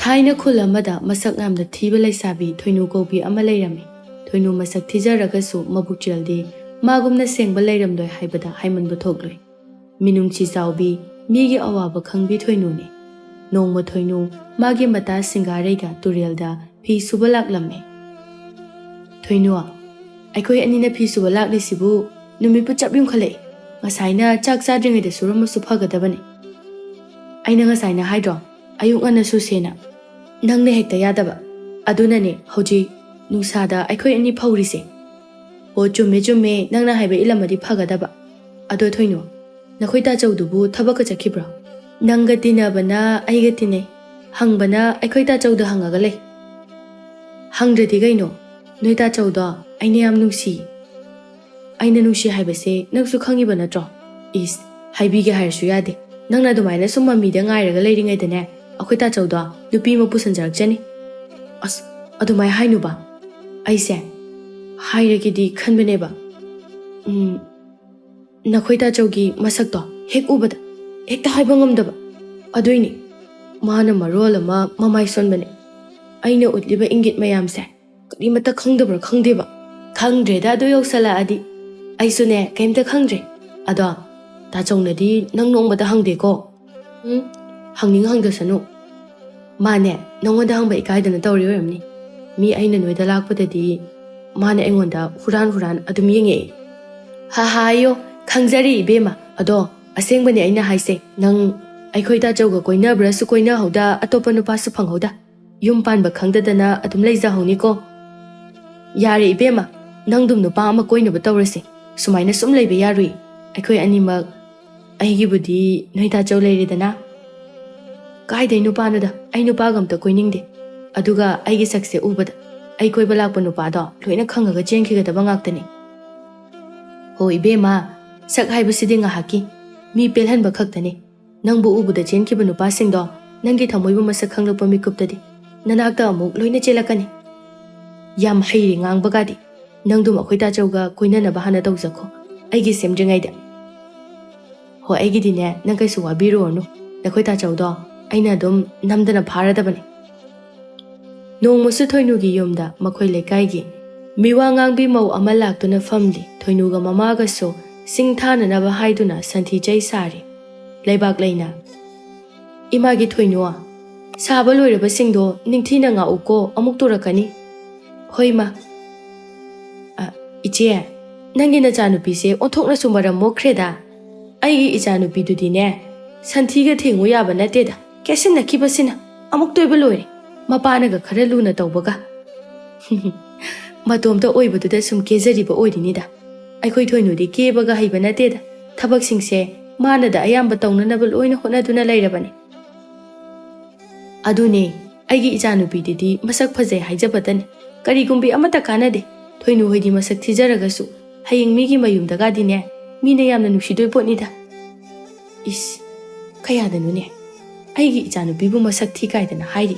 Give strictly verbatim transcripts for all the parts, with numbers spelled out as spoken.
ꯊꯥꯏꯅ ꯈꯨꯜ ꯑꯃꯗ ꯃꯁꯛ ꯌꯥꯝꯅ ꯊꯤꯕ ꯂꯩꯁꯥꯕꯤ ꯊꯣꯏꯅꯨ ꯀꯧꯕꯤ ꯑꯃ ꯂꯩꯔꯝꯃꯤ꯫ ꯊꯣꯏꯅꯨ ꯃꯁꯛ ꯊꯤꯖꯔꯒꯁꯨ ꯃꯕꯨꯛ ꯆꯦꯜꯗꯤ ꯃꯥꯒꯨꯝꯅ ꯁꯦꯡꯕ ꯂꯩꯔꯝꯂꯣꯏ ꯍꯥꯏꯕꯗ ꯍꯥꯏꯃꯟꯕ ꯊꯣꯛꯂꯣꯏ꯫ ꯃꯤꯅꯨꯡꯁꯤ ꯆꯥꯎꯕꯤ, ꯃꯤꯒꯤ ꯑꯋꯥꯕ ꯈꯪꯕꯤ ꯊꯣꯏꯅꯨꯅꯤ꯫ ꯅꯣꯡꯃ ꯊꯣꯏꯅꯨ ꯃꯥꯒꯤ ꯃꯇꯥ ꯁꯤꯡꯒꯥꯔꯩꯒ ꯇꯨꯔꯦꯜꯗ ꯐꯤ ꯁꯨꯕ ꯂꯥꯛꯂꯝꯃꯤ꯫ "ꯊꯣꯏꯅꯨ, ꯑꯩꯈꯣꯏ ꯑꯅꯤꯅ ꯐꯤ ꯁꯨꯕ ꯂꯥꯛꯂꯤꯁꯤꯕꯨ ꯅꯨꯃꯤꯠꯄꯨ ꯆꯞ ꯌꯨꯡꯈꯠꯂꯛꯏ꯫ ꯉꯁꯥꯏꯅ ꯆꯥꯛ ꯆꯥꯗ꯭ꯔꯤꯉꯩꯗ ꯁꯨꯔꯝꯃꯁꯨ ꯐꯒꯗꯕꯅꯤ꯫ ꯑꯩꯅ ꯉꯁꯥꯏꯅ ꯍꯥꯏꯗ꯭ꯔꯣ, ꯑꯌꯨꯛ ꯉꯟꯅ ꯁꯨꯁꯦꯅ? ꯅꯪꯅ ꯍꯦꯛꯇ ꯌꯥꯗꯕ꯫ ꯑꯗꯨꯅꯅꯦ ꯍꯧꯖꯤꯛ ꯅꯨꯡꯁꯥꯗ ꯑꯩꯈꯣꯏ ꯑꯅꯤ ꯐꯧꯔꯤꯁꯦ꯫ ꯑꯣ, ꯆꯨꯝꯃꯦ, ꯆꯨꯝꯃꯦ, ꯅꯪꯅ ꯍꯥꯏꯕ ꯏꯜꯂꯝꯃꯗꯤ ꯐꯒꯗꯕ꯫ ꯑꯗꯣ ꯊꯣꯏꯅꯨ, ꯅꯈꯣꯏ ꯇꯥꯆꯧꯗꯨꯕꯨ ꯊꯕꯛꯀ ꯆꯠꯈꯤꯕ꯭ꯔꯣ? ꯅꯪꯒ ꯇꯤꯟꯅꯕꯅ ꯑꯩꯒ ꯇꯤꯟꯅꯩ, ꯍꯪꯕꯅ ꯑꯩꯈꯣꯏ ꯇꯥꯆꯧꯗ ꯍꯪꯉꯒ ꯂꯩ꯫ ꯍꯪꯗ꯭ꯔꯗꯤ ꯀꯩꯅꯣ? ꯅꯣꯏ ꯇꯥꯆꯧꯗꯣ ꯑꯩꯅ ꯌꯥꯝ ꯅꯨꯡꯁꯤ꯫ ꯑꯩꯅ ꯅꯨꯡꯁꯤ ꯍꯥꯏꯕꯁꯦ ꯅꯪꯁꯨ ꯈꯪꯉꯤꯕ ꯅꯠꯇ꯭ꯔꯣ? ꯏꯁ, ꯍꯥꯏꯕꯤꯒꯦ ꯍꯥꯏꯔꯁꯨ ꯌꯥꯗꯦ꯫ ꯅꯪꯅ ꯑꯗꯨꯃꯥꯏꯅ ꯁꯨꯝ ꯃꯃꯤꯗ ꯉꯥꯏꯔꯒ ꯂꯩꯔꯤꯉꯩꯗꯅꯦ, ꯑꯩꯈꯣꯏ ꯇꯥꯆꯧꯗꯣ ꯅꯨꯄꯤ ꯑꯃ ꯄꯨꯁꯟꯖꯔꯛꯆꯅꯤ꯫ ꯑꯁ, ꯑꯗꯨꯃꯥꯏ ꯍꯥꯏꯅꯨꯕ꯫ ꯑꯩꯁꯦ ꯍꯥꯏꯔꯒꯦꯗꯤ ꯈꯟꯕꯅꯦꯕ꯫ ꯎꯝ, ꯅꯈꯣꯏ ꯇꯥꯆꯧꯒꯤ ꯃꯁꯛꯇꯣ ꯍꯦꯛ ꯎꯕꯗ ꯍꯦꯛꯇ ꯍꯥꯏꯕ ꯉꯝꯗꯕ꯫ ꯑꯗꯨꯏꯅꯤ ꯃꯥꯅ ꯃꯔꯣꯜ ꯑꯃ ꯃꯃꯥꯏ ꯁꯣꯟꯕꯅꯦ꯫ ꯑꯩꯅ ꯎꯠꯂꯤꯕ ꯏꯪꯒꯤꯠ ꯃꯌꯥꯝꯁꯦ ꯀꯔꯤꯃꯠꯇ ꯈꯪꯗꯕ꯭ꯔꯥ ꯈꯪꯗꯦꯕ꯫ ꯈꯪꯗ꯭ꯔꯦꯗ, ꯑꯗꯨ ꯌꯧꯁꯜꯂꯛꯑꯗꯤ꯫ ꯑꯩꯁꯨꯅꯦ ꯀꯩꯝꯇ ꯈꯪꯗ꯭ꯔꯦ꯫ ꯑꯗꯣ ꯇꯥꯆꯧꯅꯗꯤ ꯅꯪ ꯅꯣꯡꯃꯇ ꯍꯪꯗꯦꯀꯣ? ꯎꯝ, ꯍꯪꯅꯤꯡ ꯍꯪꯗꯁꯅꯨ꯫ ꯃꯥꯅꯦ ꯅꯉꯣꯟꯗ ꯍꯪꯕ ꯏꯀꯥꯏꯗꯅ ꯇꯧꯔꯤ ꯑꯣꯏꯔꯝꯅꯤ꯫ ꯃꯤ ꯑꯩꯅ ꯅꯣꯏꯗ ꯂꯥꯛꯄꯗꯗꯤ ꯃꯥꯅ ꯑꯩꯉꯣꯟꯗ ꯍꯨꯔꯥꯟ ꯍꯨꯔꯥꯟ ꯑꯗꯨꯝ ꯌꯦꯡꯉꯛꯑꯦ꯫ ꯍꯥ ꯍꯥ, ꯑꯌꯣ, ꯈꯪꯖꯔꯦ ꯏꯕꯦꯝꯃ꯫ ꯑꯗꯣ ꯑꯁꯦꯡꯕꯅꯦ ꯑꯩꯅ ꯍꯥꯏꯁꯦ, ꯅꯪ ꯑꯩꯈꯣꯏ ꯇꯥꯆꯧꯒ ꯀꯣꯏꯅꯕ꯭ꯔꯥꯁꯨ ꯀꯣꯏꯅꯍꯧꯗ, ꯑꯇꯣꯞꯄ ꯅꯨꯄꯥꯁꯨ ꯐꯪꯍꯧꯗ, ꯌꯨꯝ ꯄꯥꯟꯕ ꯈꯪꯗꯗꯅ ꯑꯗꯨꯝ ꯂꯩꯖꯍꯧꯅꯤꯀꯣ꯫ ꯌꯥꯔꯦ ꯏꯕꯦꯝꯃ, ꯅꯪꯗꯨꯝ ꯅꯨꯄꯥ ꯑꯃ ꯀꯣꯏꯅꯕ ꯇꯧꯔꯁꯦ꯫ ꯁꯨꯃꯥꯏꯅ ꯁꯨꯝ ꯂꯩꯕ ꯌꯥꯔꯨꯏ꯫ ꯑꯩꯈꯣꯏ ꯑꯅꯤꯃꯛ, ꯑꯩꯒꯤꯕꯨꯗꯤ ꯅꯣꯏ ꯇꯥꯆꯧ ꯂꯩꯔꯦꯗꯅ꯫ ꯀꯥꯏꯗꯩ ꯅꯨꯄꯥꯅꯣꯗ, ꯑꯩ ꯅꯨꯄꯥꯒ ꯑꯝꯇ ꯀꯣꯏꯅꯤꯡꯗꯦ꯫ ꯑꯗꯨꯒ ꯑꯩꯒꯤ ꯁꯛꯁꯦ ꯎꯕꯗ ꯑꯩ ꯀꯣꯏꯕ ꯂꯥꯛꯄ ꯅꯨꯄꯥꯗꯣ ꯂꯣꯏꯅ ꯈꯪꯉꯒ ꯆꯦꯟꯈꯤꯒꯗꯕ ꯉꯥꯛꯇꯅꯤ꯫ ꯍꯣ ꯏꯕꯦꯝꯃ, ꯁꯛ ꯍꯥꯏꯕꯁꯤꯗꯤ ꯉꯥꯏꯍꯥꯛꯀꯤ, ꯃꯤ ꯄꯦꯜꯍꯟꯕ ꯈꯛꯇꯅꯤ꯫ ꯅꯪꯕꯨ ꯎꯕꯗ ꯆꯦꯟꯈꯤꯕ ꯅꯨꯄꯥꯁꯤꯡꯗꯣ ꯅꯪꯒꯤ ꯊꯃꯣꯏꯕꯨ ꯃꯁꯛ ꯈꯪꯂꯛꯄ ꯃꯤꯀꯨꯞꯇꯗꯤ ꯅꯅꯥꯛꯇ ꯑꯃꯨꯛ ꯂꯣꯏꯅ ꯆꯦꯜꯂꯛꯀꯅꯤ꯫ ꯌꯥꯝ ꯍꯩꯔꯦ ꯉꯥꯡꯕꯒꯗꯤ꯫ ꯅꯪꯗꯨꯝ ꯑꯩꯈꯣꯏ ꯇꯥꯆꯧꯒ ꯀꯣꯏꯅꯅꯕ ꯍꯥꯟꯅ ꯇꯧꯖꯈꯣ, ꯑꯩꯒꯤ ꯁꯦꯝꯗ꯭ꯔꯤꯉꯩꯗ꯫ ꯍꯣ, ꯑꯩꯒꯤꯗꯤꯅꯦ, ꯅꯪ ꯀꯩꯁꯨ ꯋꯥꯕꯤꯔꯨꯔꯅꯨ꯫ ꯅꯈꯣꯏ ꯇꯥꯆꯧꯗꯣ ꯑꯩꯅ ꯑꯗꯨꯝ ꯅꯝꯗꯅ ꯐꯥꯔꯗꯕꯅꯦ꯫ ꯅꯣꯡꯃꯁꯨ ꯊꯣꯏꯅꯨꯒꯤ ꯌꯨꯝꯗ ꯃꯈꯣꯏ ꯂꯩꯀꯥꯏꯒꯤ ꯃꯤꯋꯥ ꯉꯥꯡꯕꯤ ꯃꯧ ꯑꯃ ꯂꯥꯛꯇꯨꯅ ꯐꯝꯂꯤ꯫ ꯊꯣꯏꯅꯨꯒ ꯃꯃꯥꯒꯁꯨ ꯁꯤꯡ ꯊꯥꯅꯅꯕ ꯍꯥꯏꯗꯨꯅ ꯁꯟꯊꯤ ꯆꯩ ꯁꯥꯔꯤ꯫ ꯂꯩꯕꯥꯛ ꯂꯩꯅ, "ꯏꯃꯥꯒꯤ ꯊꯣꯏꯅꯨ, ꯁꯥꯕ ꯂꯣꯏꯔꯕꯁꯤꯡꯗꯣ ꯅꯤꯡꯊꯤꯅ ꯉꯥꯛꯎꯀꯣ, ꯑꯃꯨꯛ ꯇꯨꯔꯛꯀꯅꯤ꯫" "ꯍꯣꯏ, ꯃꯥ꯫" "ꯑ, ꯏꯆꯦ, ꯅꯪꯒꯤ ꯅꯆꯥꯅꯨꯄꯤꯁꯦ ꯑꯣꯟꯊꯣꯛꯅꯁꯨ ꯃꯔꯝ ꯃꯣꯛꯈ꯭ꯔꯦꯗ꯫ ꯑꯩꯒꯤ ꯏꯆꯥꯅꯨꯄꯤꯗꯨꯗꯤꯅꯦ, ꯁꯟꯊꯤꯒ ꯊꯦꯡꯉꯨ ꯌꯥꯕ ꯅꯠꯇꯦꯗ, ꯀꯦꯠꯁꯤꯟꯅꯈꯤꯕꯁꯤꯅ꯫ ꯑꯃꯨꯛ ꯇꯣꯏꯕ ꯂꯣꯏꯔꯦ꯫ ꯃꯄꯥꯅꯒ ꯈꯔ ꯂꯨꯅ ꯇꯧꯕꯒ꯫" "ꯃꯇꯣꯝꯇ ꯑꯣꯏꯕꯗꯨꯗ ꯁꯨꯝ ꯀꯦꯖꯔꯤꯕ ꯑꯣꯏꯔꯤꯅꯤꯗ꯫ ꯑꯩꯈꯣꯏ ꯊꯣꯏꯅꯨꯗꯤ ꯀꯦꯕꯒ ꯍꯩꯕ ꯅꯠꯇꯦꯗ꯫ ꯊꯕꯛꯁꯤꯡꯁꯦ ꯃꯥꯅꯗ ꯑꯌꯥꯝꯕ ꯇꯧꯅꯅꯕ ꯂꯣꯏꯅ ꯍꯣꯠꯅꯗꯨꯅ ꯂꯩꯔꯕꯅꯤ꯫" "ꯑꯗꯨꯅꯦ, ꯑꯩꯒꯤ ꯏꯆꯥꯅꯨꯄꯤꯗꯨꯗꯤ ꯃꯁꯛ ꯐꯖꯩ ꯍꯥꯏꯖꯕꯇꯅꯤ, ꯀꯔꯤꯒꯨꯝꯕꯤ ꯑꯃꯠꯇ ꯀꯥꯟꯅꯗꯦ꯫ ꯊꯣꯏꯅꯨ ꯍꯣꯏꯗꯤ ꯃꯁꯛ ꯊꯤꯖꯔꯒꯁꯨ ꯍꯌꯦꯡ ꯃꯤꯒꯤ ꯃꯌꯨꯝꯗꯒꯗꯤꯅꯦ, ꯃꯤꯅ ꯌꯥꯝꯅ ꯅꯨꯡꯁꯤꯗꯣꯏ ꯄꯣꯠꯅꯤꯗ꯫" "ꯏꯁ, ꯀꯌꯥꯗꯅꯣꯅꯦ ꯑꯩꯒꯤ ꯏꯆꯥꯅꯨꯄꯤꯕꯨ ꯃꯁꯛ ꯊꯤ ꯀꯥꯏꯗꯅ ꯍꯥꯏꯔꯤ?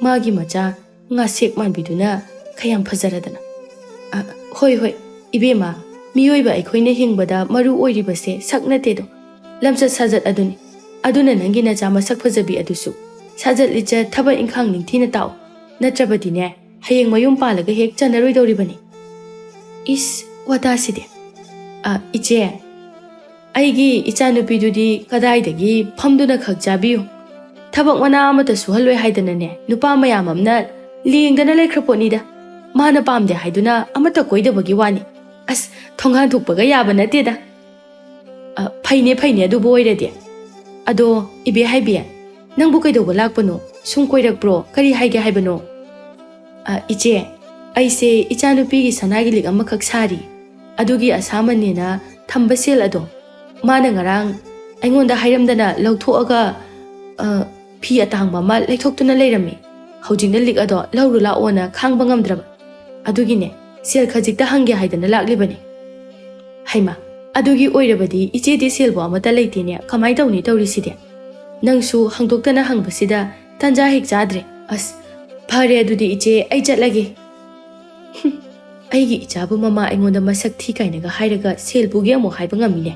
ꯃꯥꯒꯤ ꯃꯆꯥ ꯉꯥꯁꯦꯛ ꯃꯥꯟꯕꯤꯗꯨꯅ ꯀꯌꯥꯝ ꯐꯖꯔꯗꯅ꯫" "ꯑ, ꯍꯣꯏ, ꯍꯣꯏ, ꯏꯕꯦꯝꯃ, ꯃꯤꯑꯣꯏꯕ ꯑꯩꯈꯣꯏꯅ ꯍꯤꯡꯕꯗ ꯃꯔꯨ ꯑꯣꯏꯔꯤꯕꯁꯦ ꯁꯛ ꯅꯠꯇꯦꯗꯣ, ꯂꯝꯆꯠ ꯁꯥꯖꯠ ꯑꯗꯨꯅꯤ꯫ ꯑꯗꯨꯅ ꯅꯪꯒꯤ ꯅꯆꯥ ꯃꯁꯛ ꯐꯖꯕꯤ ꯑꯗꯨꯁꯨ ꯁꯥꯖꯠ ꯂꯤꯆꯠ, ꯊꯕꯛ ꯏꯪꯈꯥꯡ ꯅꯤꯡꯊꯤꯅ ꯇꯥꯛꯎ꯫ ꯅꯠꯇ꯭ꯔꯕꯗꯤꯅꯦ, ꯍꯌꯦꯡ ꯃꯌꯨꯝ ꯄꯥꯜꯂꯒ ꯍꯦꯛ ꯆꯟꯅꯔꯣꯏꯗꯧꯔꯤꯕꯅꯤ꯫" "ꯏꯁ, ꯋꯥꯇꯥꯁꯤꯗꯤ꯫" "ꯑ, ꯏꯆꯦ, ꯑꯩꯒꯤ ꯏꯆꯥꯅꯨꯄꯤꯗꯨꯗꯤ ꯀꯗꯥꯏꯗꯒꯤ ꯐꯝꯗꯨꯅ ꯈꯛ ꯆꯥꯕꯤꯌꯨ? ꯊꯕꯛ ꯃꯅꯥ ꯑꯃꯠꯇ ꯁꯨꯍꯜꯂꯣꯏ ꯍꯥꯏꯗꯅꯅꯦ, ꯅꯨꯄꯥ ꯃꯌꯥꯝ ꯑꯃꯅ ꯂꯦꯡꯗꯅ ꯂꯩꯈ꯭ꯔ ꯄꯣꯠꯅꯤꯗ꯫ ꯃꯥꯅ ꯄꯥꯝꯗꯦ ꯍꯥꯏꯗꯨꯅ ꯑꯃꯠꯇ ꯀꯣꯏꯗꯕꯒꯤ ꯋꯥꯅꯤ꯫ ꯑꯁ, ꯊꯣꯡꯒꯥꯟ ꯊꯣꯛꯄꯒ ꯌꯥꯕ ꯅꯠꯇꯦꯗ꯫" "ꯑ, ꯐꯩꯅꯦ, ꯐꯩꯅꯦ, ꯑꯗꯨꯕꯨ ꯑꯣꯏꯔꯗꯤ꯫ ꯑꯗꯣ, ꯏꯕꯦ ꯍꯥꯏꯕꯤ, ꯅꯪꯕꯨ ꯀꯩꯗꯧꯕ ꯂꯥꯛꯄꯅꯣ? ꯁꯨꯝ ꯀꯣꯏꯔꯛꯄ꯭ꯔꯣ? ꯀꯔꯤ ꯍꯥꯏꯒꯦ ꯍꯥꯏꯕꯅꯣ?" "ꯑ, ꯏꯆꯦ, ꯑꯩꯁꯦ ꯏꯆꯥꯅꯨꯄꯤꯒꯤ ꯁꯅꯥꯒꯤ ꯂꯤꯛ ꯑꯃꯈꯛ ꯁꯥꯔꯤ꯫ ꯑꯗꯨꯒꯤ ꯑꯁꯥꯃꯟꯅꯦꯅ ꯊꯝꯕ ꯁꯦꯜ ꯑꯗꯣ ꯃꯥꯅ ꯉꯔꯥꯡ ꯑꯩꯉꯣꯟꯗ ꯍꯥꯏꯔꯝꯗꯅ ꯂꯧꯊꯣꯛꯑꯒ, ꯑ, ꯐꯤ ꯑꯇꯥꯡꯕ ꯑꯃ ꯂꯩꯊꯣꯛꯇꯨꯅ ꯂꯩꯔꯝꯃꯤ꯫ ꯍꯧꯖꯤꯛꯅ ꯂꯤꯛ ꯑꯗꯣ ꯂꯧꯔꯨ ꯂꯥꯛꯑꯣꯅ ꯈꯥꯡꯕ ꯉꯝꯗ꯭ꯔꯕ꯫ ꯑꯗꯨꯒꯤꯅꯦ, ꯁꯦꯜ ꯈꯖꯤꯛꯇ ꯍꯪꯒꯦ ꯍꯥꯏꯗꯅ ꯂꯥꯛꯂꯤꯕꯅꯤ꯫" "ꯍꯩꯃꯥ, ꯑꯗꯨꯒꯤ ꯑꯣꯏꯔꯕꯗꯤ ꯏꯆꯦꯗꯤ ꯁꯦꯜꯕꯨ ꯑꯃꯠꯇ ꯂꯩꯇꯦꯅꯦ, ꯀꯃꯥꯏ ꯇꯧꯅꯤ ꯇꯧꯔꯤꯁꯤꯗꯤ? ꯅꯪꯁꯨ ꯍꯪꯗꯣꯛꯇꯅ ꯍꯪꯕꯁꯤꯗ ꯇꯟꯖꯥ ꯍꯦꯛ ꯆꯥꯗ꯭ꯔꯦ꯫ ꯑꯁ, ꯐꯔꯦ ꯑꯗꯨꯗꯤ ꯏꯆꯦ, ꯑꯩ ꯆꯠꯂꯒꯦ꯫" ꯍꯨꯝ, ꯑꯩꯒꯤ ꯏꯆꯥꯕꯨ ꯃꯃꯥ ꯑꯩꯉꯣꯟꯗ ꯃꯁꯛ ꯊꯤ ꯀꯥꯏꯅꯒ ꯍꯥꯏꯔꯒ ꯁꯦꯜ ꯄꯨꯒꯦ ꯑꯃꯨꯛ ꯍꯥꯏꯕ ꯉꯝꯃꯤꯅꯦ꯫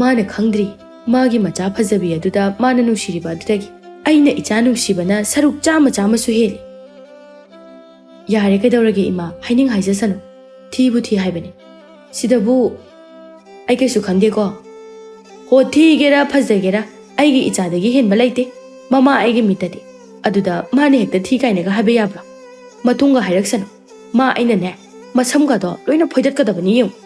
ꯃꯥꯅ ꯈꯪꯗ꯭ꯔꯤ, ꯃꯥꯒꯤ ꯃꯆꯥ ꯐꯖꯕꯤ ꯑꯗꯨꯗ ꯃꯥꯅ ꯅꯨꯡꯁꯤꯔꯤꯕ ꯑꯗꯨꯗꯒꯤ꯫ ꯑꯩꯅ ꯏꯆꯥ ꯅꯨꯡꯁꯤꯕꯅ ꯁꯔꯨꯛ ꯆꯥꯝꯃ ꯆꯥꯝꯃꯁꯨ ꯍꯦꯜꯂꯤ꯫ ꯌꯥꯔꯦ, ꯀꯩꯗꯧꯔꯒꯦ ꯏꯃꯥ, ꯍꯥꯏꯅꯤꯡ ꯍꯥꯏꯖꯁꯅꯨ꯫ ꯊꯤꯕꯨ ꯊꯤ ꯍꯥꯏꯕꯅꯤ꯫ ꯁꯤꯗꯕꯨ ꯑꯩ ꯀꯩꯁꯨ ꯈꯟꯗꯦꯀꯣ꯫ ꯍꯣ, ꯊꯤꯒꯦꯔꯥ ꯐꯖꯒꯦꯔꯥ, ꯑꯩꯒꯤ ꯏꯆꯥꯗꯒꯤ ꯍꯦꯟꯕ ꯂꯩꯇꯦ ꯃꯃꯥ ꯑꯩꯒꯤ ꯃꯤꯠꯇꯗꯤ꯫ ꯑꯗꯨꯗ ꯃꯥꯅ ꯍꯦꯛꯇ ꯊꯤ ꯀꯥꯏꯅꯒ ꯍꯥꯏꯕ ꯌꯥꯕ꯭ꯔꯣ? ꯃꯇꯨꯡꯒ ꯍꯥꯏꯔꯛꯁꯅꯨ꯫ ꯃꯥ ꯑꯩꯅꯅꯦ, ꯃꯁꯝꯒꯗꯣ ꯂꯣꯏꯅ ꯐꯣꯏꯗꯠꯀꯗꯕꯅꯤ ꯌꯦꯡꯉꯨ꯫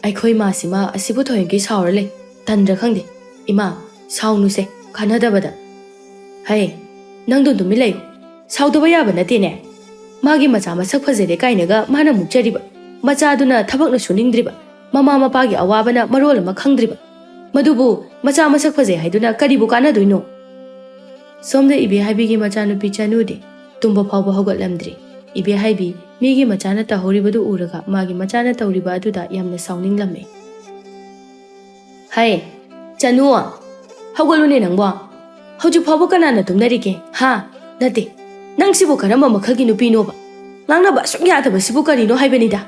ꯑꯩꯈꯣꯏ ꯃꯥꯁꯤꯃ ꯑꯁꯤꯕꯨ ꯊꯣꯏꯅꯀꯤ ꯁꯥꯎꯔ ꯂꯩ꯫ ꯇꯟꯗ꯭ꯔꯥ ꯈꯪꯗꯦ꯫ ꯏꯃꯥ, ꯁꯥꯎꯅꯨꯁꯦ, ꯀꯥꯟꯅꯗꯕꯗ꯫ ꯍꯩ, ꯅꯪꯗꯣ ꯇꯨꯃꯤꯟ ꯂꯩꯌꯨ꯫ ꯁꯥꯎꯗꯕ ꯌꯥꯕ ꯅꯠꯇꯦꯅꯦ꯫ ꯃꯥꯒꯤ ꯃꯆꯥ ꯃꯁꯛ ꯐꯖꯔꯦ ꯀꯥꯏꯅꯒ ꯃꯥꯅ ꯃꯨꯛꯆꯔꯤꯕ, ꯃꯆꯥꯗꯨꯅ ꯊꯕꯛꯅ ꯁꯨꯅꯤꯡꯗ꯭ꯔꯤꯕ, ꯃꯃꯥ ꯃꯄꯥꯒꯤ ꯑꯋꯥꯕꯅ ꯃꯔꯣꯜ ꯑꯃ ꯈꯪꯗ꯭ꯔꯤꯕ, ꯃꯗꯨꯕꯨ ꯃꯆꯥ ꯃꯁꯛ ꯐꯖꯩ ꯍꯥꯏꯗꯨꯅ ꯀꯔꯤꯕꯨ ꯀꯥꯟꯅꯗꯣꯏꯅꯣ? ꯁꯣꯝꯗ ꯏꯕꯦꯍꯥꯏꯕꯤꯒꯤ ꯃꯆꯥꯅꯨꯄꯤ ꯆꯅꯨꯗꯤ ꯇꯨꯝꯕ ꯐꯥꯎꯕ ꯍꯧꯒꯠꯂꯝꯗ꯭ꯔꯤ꯫ ꯏꯕꯦꯍꯥꯏꯕꯤ ꯃꯤꯒꯤ ꯃꯆꯥꯅ ꯇꯧꯍꯧꯔꯤꯕꯗꯨ ꯎꯔꯒ ꯃꯥꯒꯤ ꯃꯆꯥꯅ ꯇꯧꯔꯤꯕ ꯑꯗꯨꯗ ꯌꯥꯝꯅ ꯁꯥꯎꯅꯤꯡꯂꯝꯃꯤ꯫ ꯍꯩ, ꯆꯅꯨ, ꯍꯧꯒꯠꯂꯨꯅꯦ ꯅꯪꯕꯣ꯫ ꯍꯧꯖꯤꯛ ꯐꯥꯎꯕ ꯀꯅꯥꯅ ꯇꯨꯝꯅꯔꯤꯒꯦ? ꯍꯥ? ꯅꯠꯇꯦ, ꯅꯪꯁꯤꯕꯨ ꯀꯔꯝꯕ ꯃꯈꯜꯒꯤ ꯅꯨꯄꯤꯅꯣꯕ? ꯉꯥꯡꯅꯕ ꯑꯁꯨꯛ ꯌꯥꯗꯕꯁꯤꯕꯨ ꯀꯔꯤꯅꯣ ꯍꯥꯏꯕꯅꯤꯗ꯫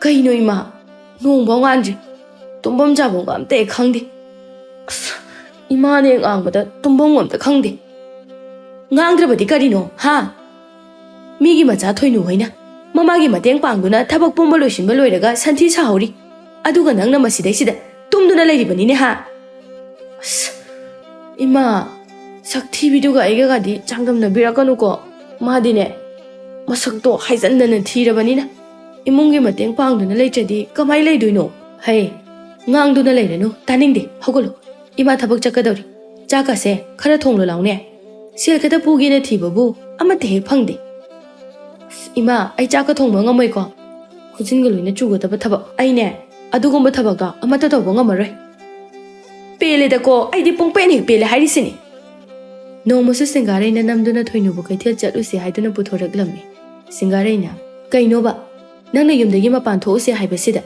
ꯀꯩꯅꯣ ꯏꯃꯥ, ꯅꯣꯡꯐꯥꯎ ꯉꯥꯟꯗ꯭ꯔꯤ꯫ ꯇꯨꯝꯐꯝ ꯆꯥꯐꯝꯒ ꯑꯝꯇ ꯍꯦꯛ ꯈꯪꯗꯦ꯫ ꯑꯁ, ꯏꯃꯥꯅ ꯍꯦꯛ ꯉꯥꯡꯕꯗ ꯇꯨꯝꯐꯝ ꯑꯝꯇ ꯈꯪꯗꯦ꯫ ꯉꯥꯡꯗ꯭ꯔꯕꯗꯤ ꯀꯔꯤꯅꯣ, ꯍꯥ? ꯃꯤꯒꯤ ꯃꯆꯥ ꯊꯣꯏꯅꯨ ꯍꯣꯏꯅ ꯃꯃꯥꯒꯤ ꯃꯇꯦꯡ ꯄꯥꯡꯗꯨꯅ ꯊꯕꯛ ꯄꯨꯝꯕ ꯂꯣꯏꯁꯤꯟꯕ ꯂꯣꯏꯔꯒ ꯁꯟꯊꯤ ꯁꯥꯍꯧꯔꯤ꯫ ꯑꯗꯨꯒ ꯅꯪꯅ ꯃꯁꯤꯗꯩꯁꯤꯗ ꯇꯨꯝꯗꯨꯅ ꯂꯩꯔꯤꯕꯅꯤꯅꯦ, ꯍꯥ? ꯑꯁ, ꯏꯃꯥ, ꯁꯛ ꯊꯤꯕꯤꯗꯨꯒ ꯑꯩꯒꯒꯗꯤ ꯆꯥꯡꯗꯝꯅꯕꯤꯔꯛꯀꯅꯨꯀꯣ꯫ ꯃꯥꯗꯤꯅꯦ, ꯃꯁꯛꯇꯣ ꯍꯥꯏꯖꯟꯗꯅ ꯊꯤꯔꯕꯅꯤꯅ ꯏꯃꯨꯡꯒꯤ ꯃꯇꯦꯡ ꯄꯥꯡꯗꯨꯅ ꯂꯩꯇ꯭ꯔꯗꯤ ꯀꯃꯥꯏ ꯂꯩꯗꯣꯏꯅꯣ? ꯍꯩ, ꯉꯥꯡꯗꯨꯅ ꯂꯩꯔꯅꯨ, ꯇꯥꯅꯤꯡꯗꯦ, ꯍꯧꯒꯠꯂꯨ꯫ ꯏꯃꯥ ꯊꯕꯛ ꯆꯠꯀꯗꯧꯔꯤ꯫ ꯆꯥꯛꯀꯁꯦ ꯈꯔ ꯊꯣꯡꯂꯨ ꯂꯥꯎꯅꯦ꯫ ꯁꯦꯜ ꯈꯛꯇ ꯄꯨꯒꯦꯅ ꯊꯤꯕꯕꯨ ꯑꯃꯠꯇ ꯍꯦꯛ ꯐꯪꯗꯦ꯫ ꯑꯁ, ꯏꯃꯥ, ꯑꯩ ꯆꯥꯛꯀ ꯊꯣꯡꯕ ꯉꯝꯃꯣꯏꯀꯣ꯫ ꯈꯨꯖꯤꯟꯒ ꯂꯣꯏꯅ ꯆꯨꯒꯗꯕ ꯊꯕꯛ꯫ ꯑꯩꯅꯦ, ꯑꯗꯨꯒꯨꯝꯕ ꯊꯕꯛꯇꯣ ꯑꯃꯠꯇ ꯇꯧꯕ ꯉꯝꯃꯔꯣꯏ꯫ ꯄꯦꯜꯂꯦꯗꯀꯣ, ꯑꯩꯗꯤ ꯄꯨꯡꯄꯦꯟ ꯍꯦꯛ ꯄꯦꯜꯂꯦ ꯍꯥꯏꯔꯤꯁꯤꯅꯤ꯫ ꯅꯣꯡꯃꯁꯨ ꯁꯤꯡꯒꯥꯔꯩꯅ ꯅꯝꯗꯨꯅ ꯊꯣꯏꯅꯨꯕꯨ ꯀꯩꯊꯦꯜ ꯆꯠꯂꯨꯁꯦ ꯍꯥꯏꯗꯨꯅ ꯄꯨꯊꯣꯔꯛꯂꯝꯃꯤ꯫ ꯁꯤꯡꯒꯥꯔꯩꯅ, "ꯀꯩꯅꯣꯕ? ꯅꯪꯅ ꯌꯨꯝꯗꯒꯤ ꯃꯄꯥꯟ ꯊꯣꯛꯎꯁꯦ ꯍꯥꯏꯕꯁꯤꯗ?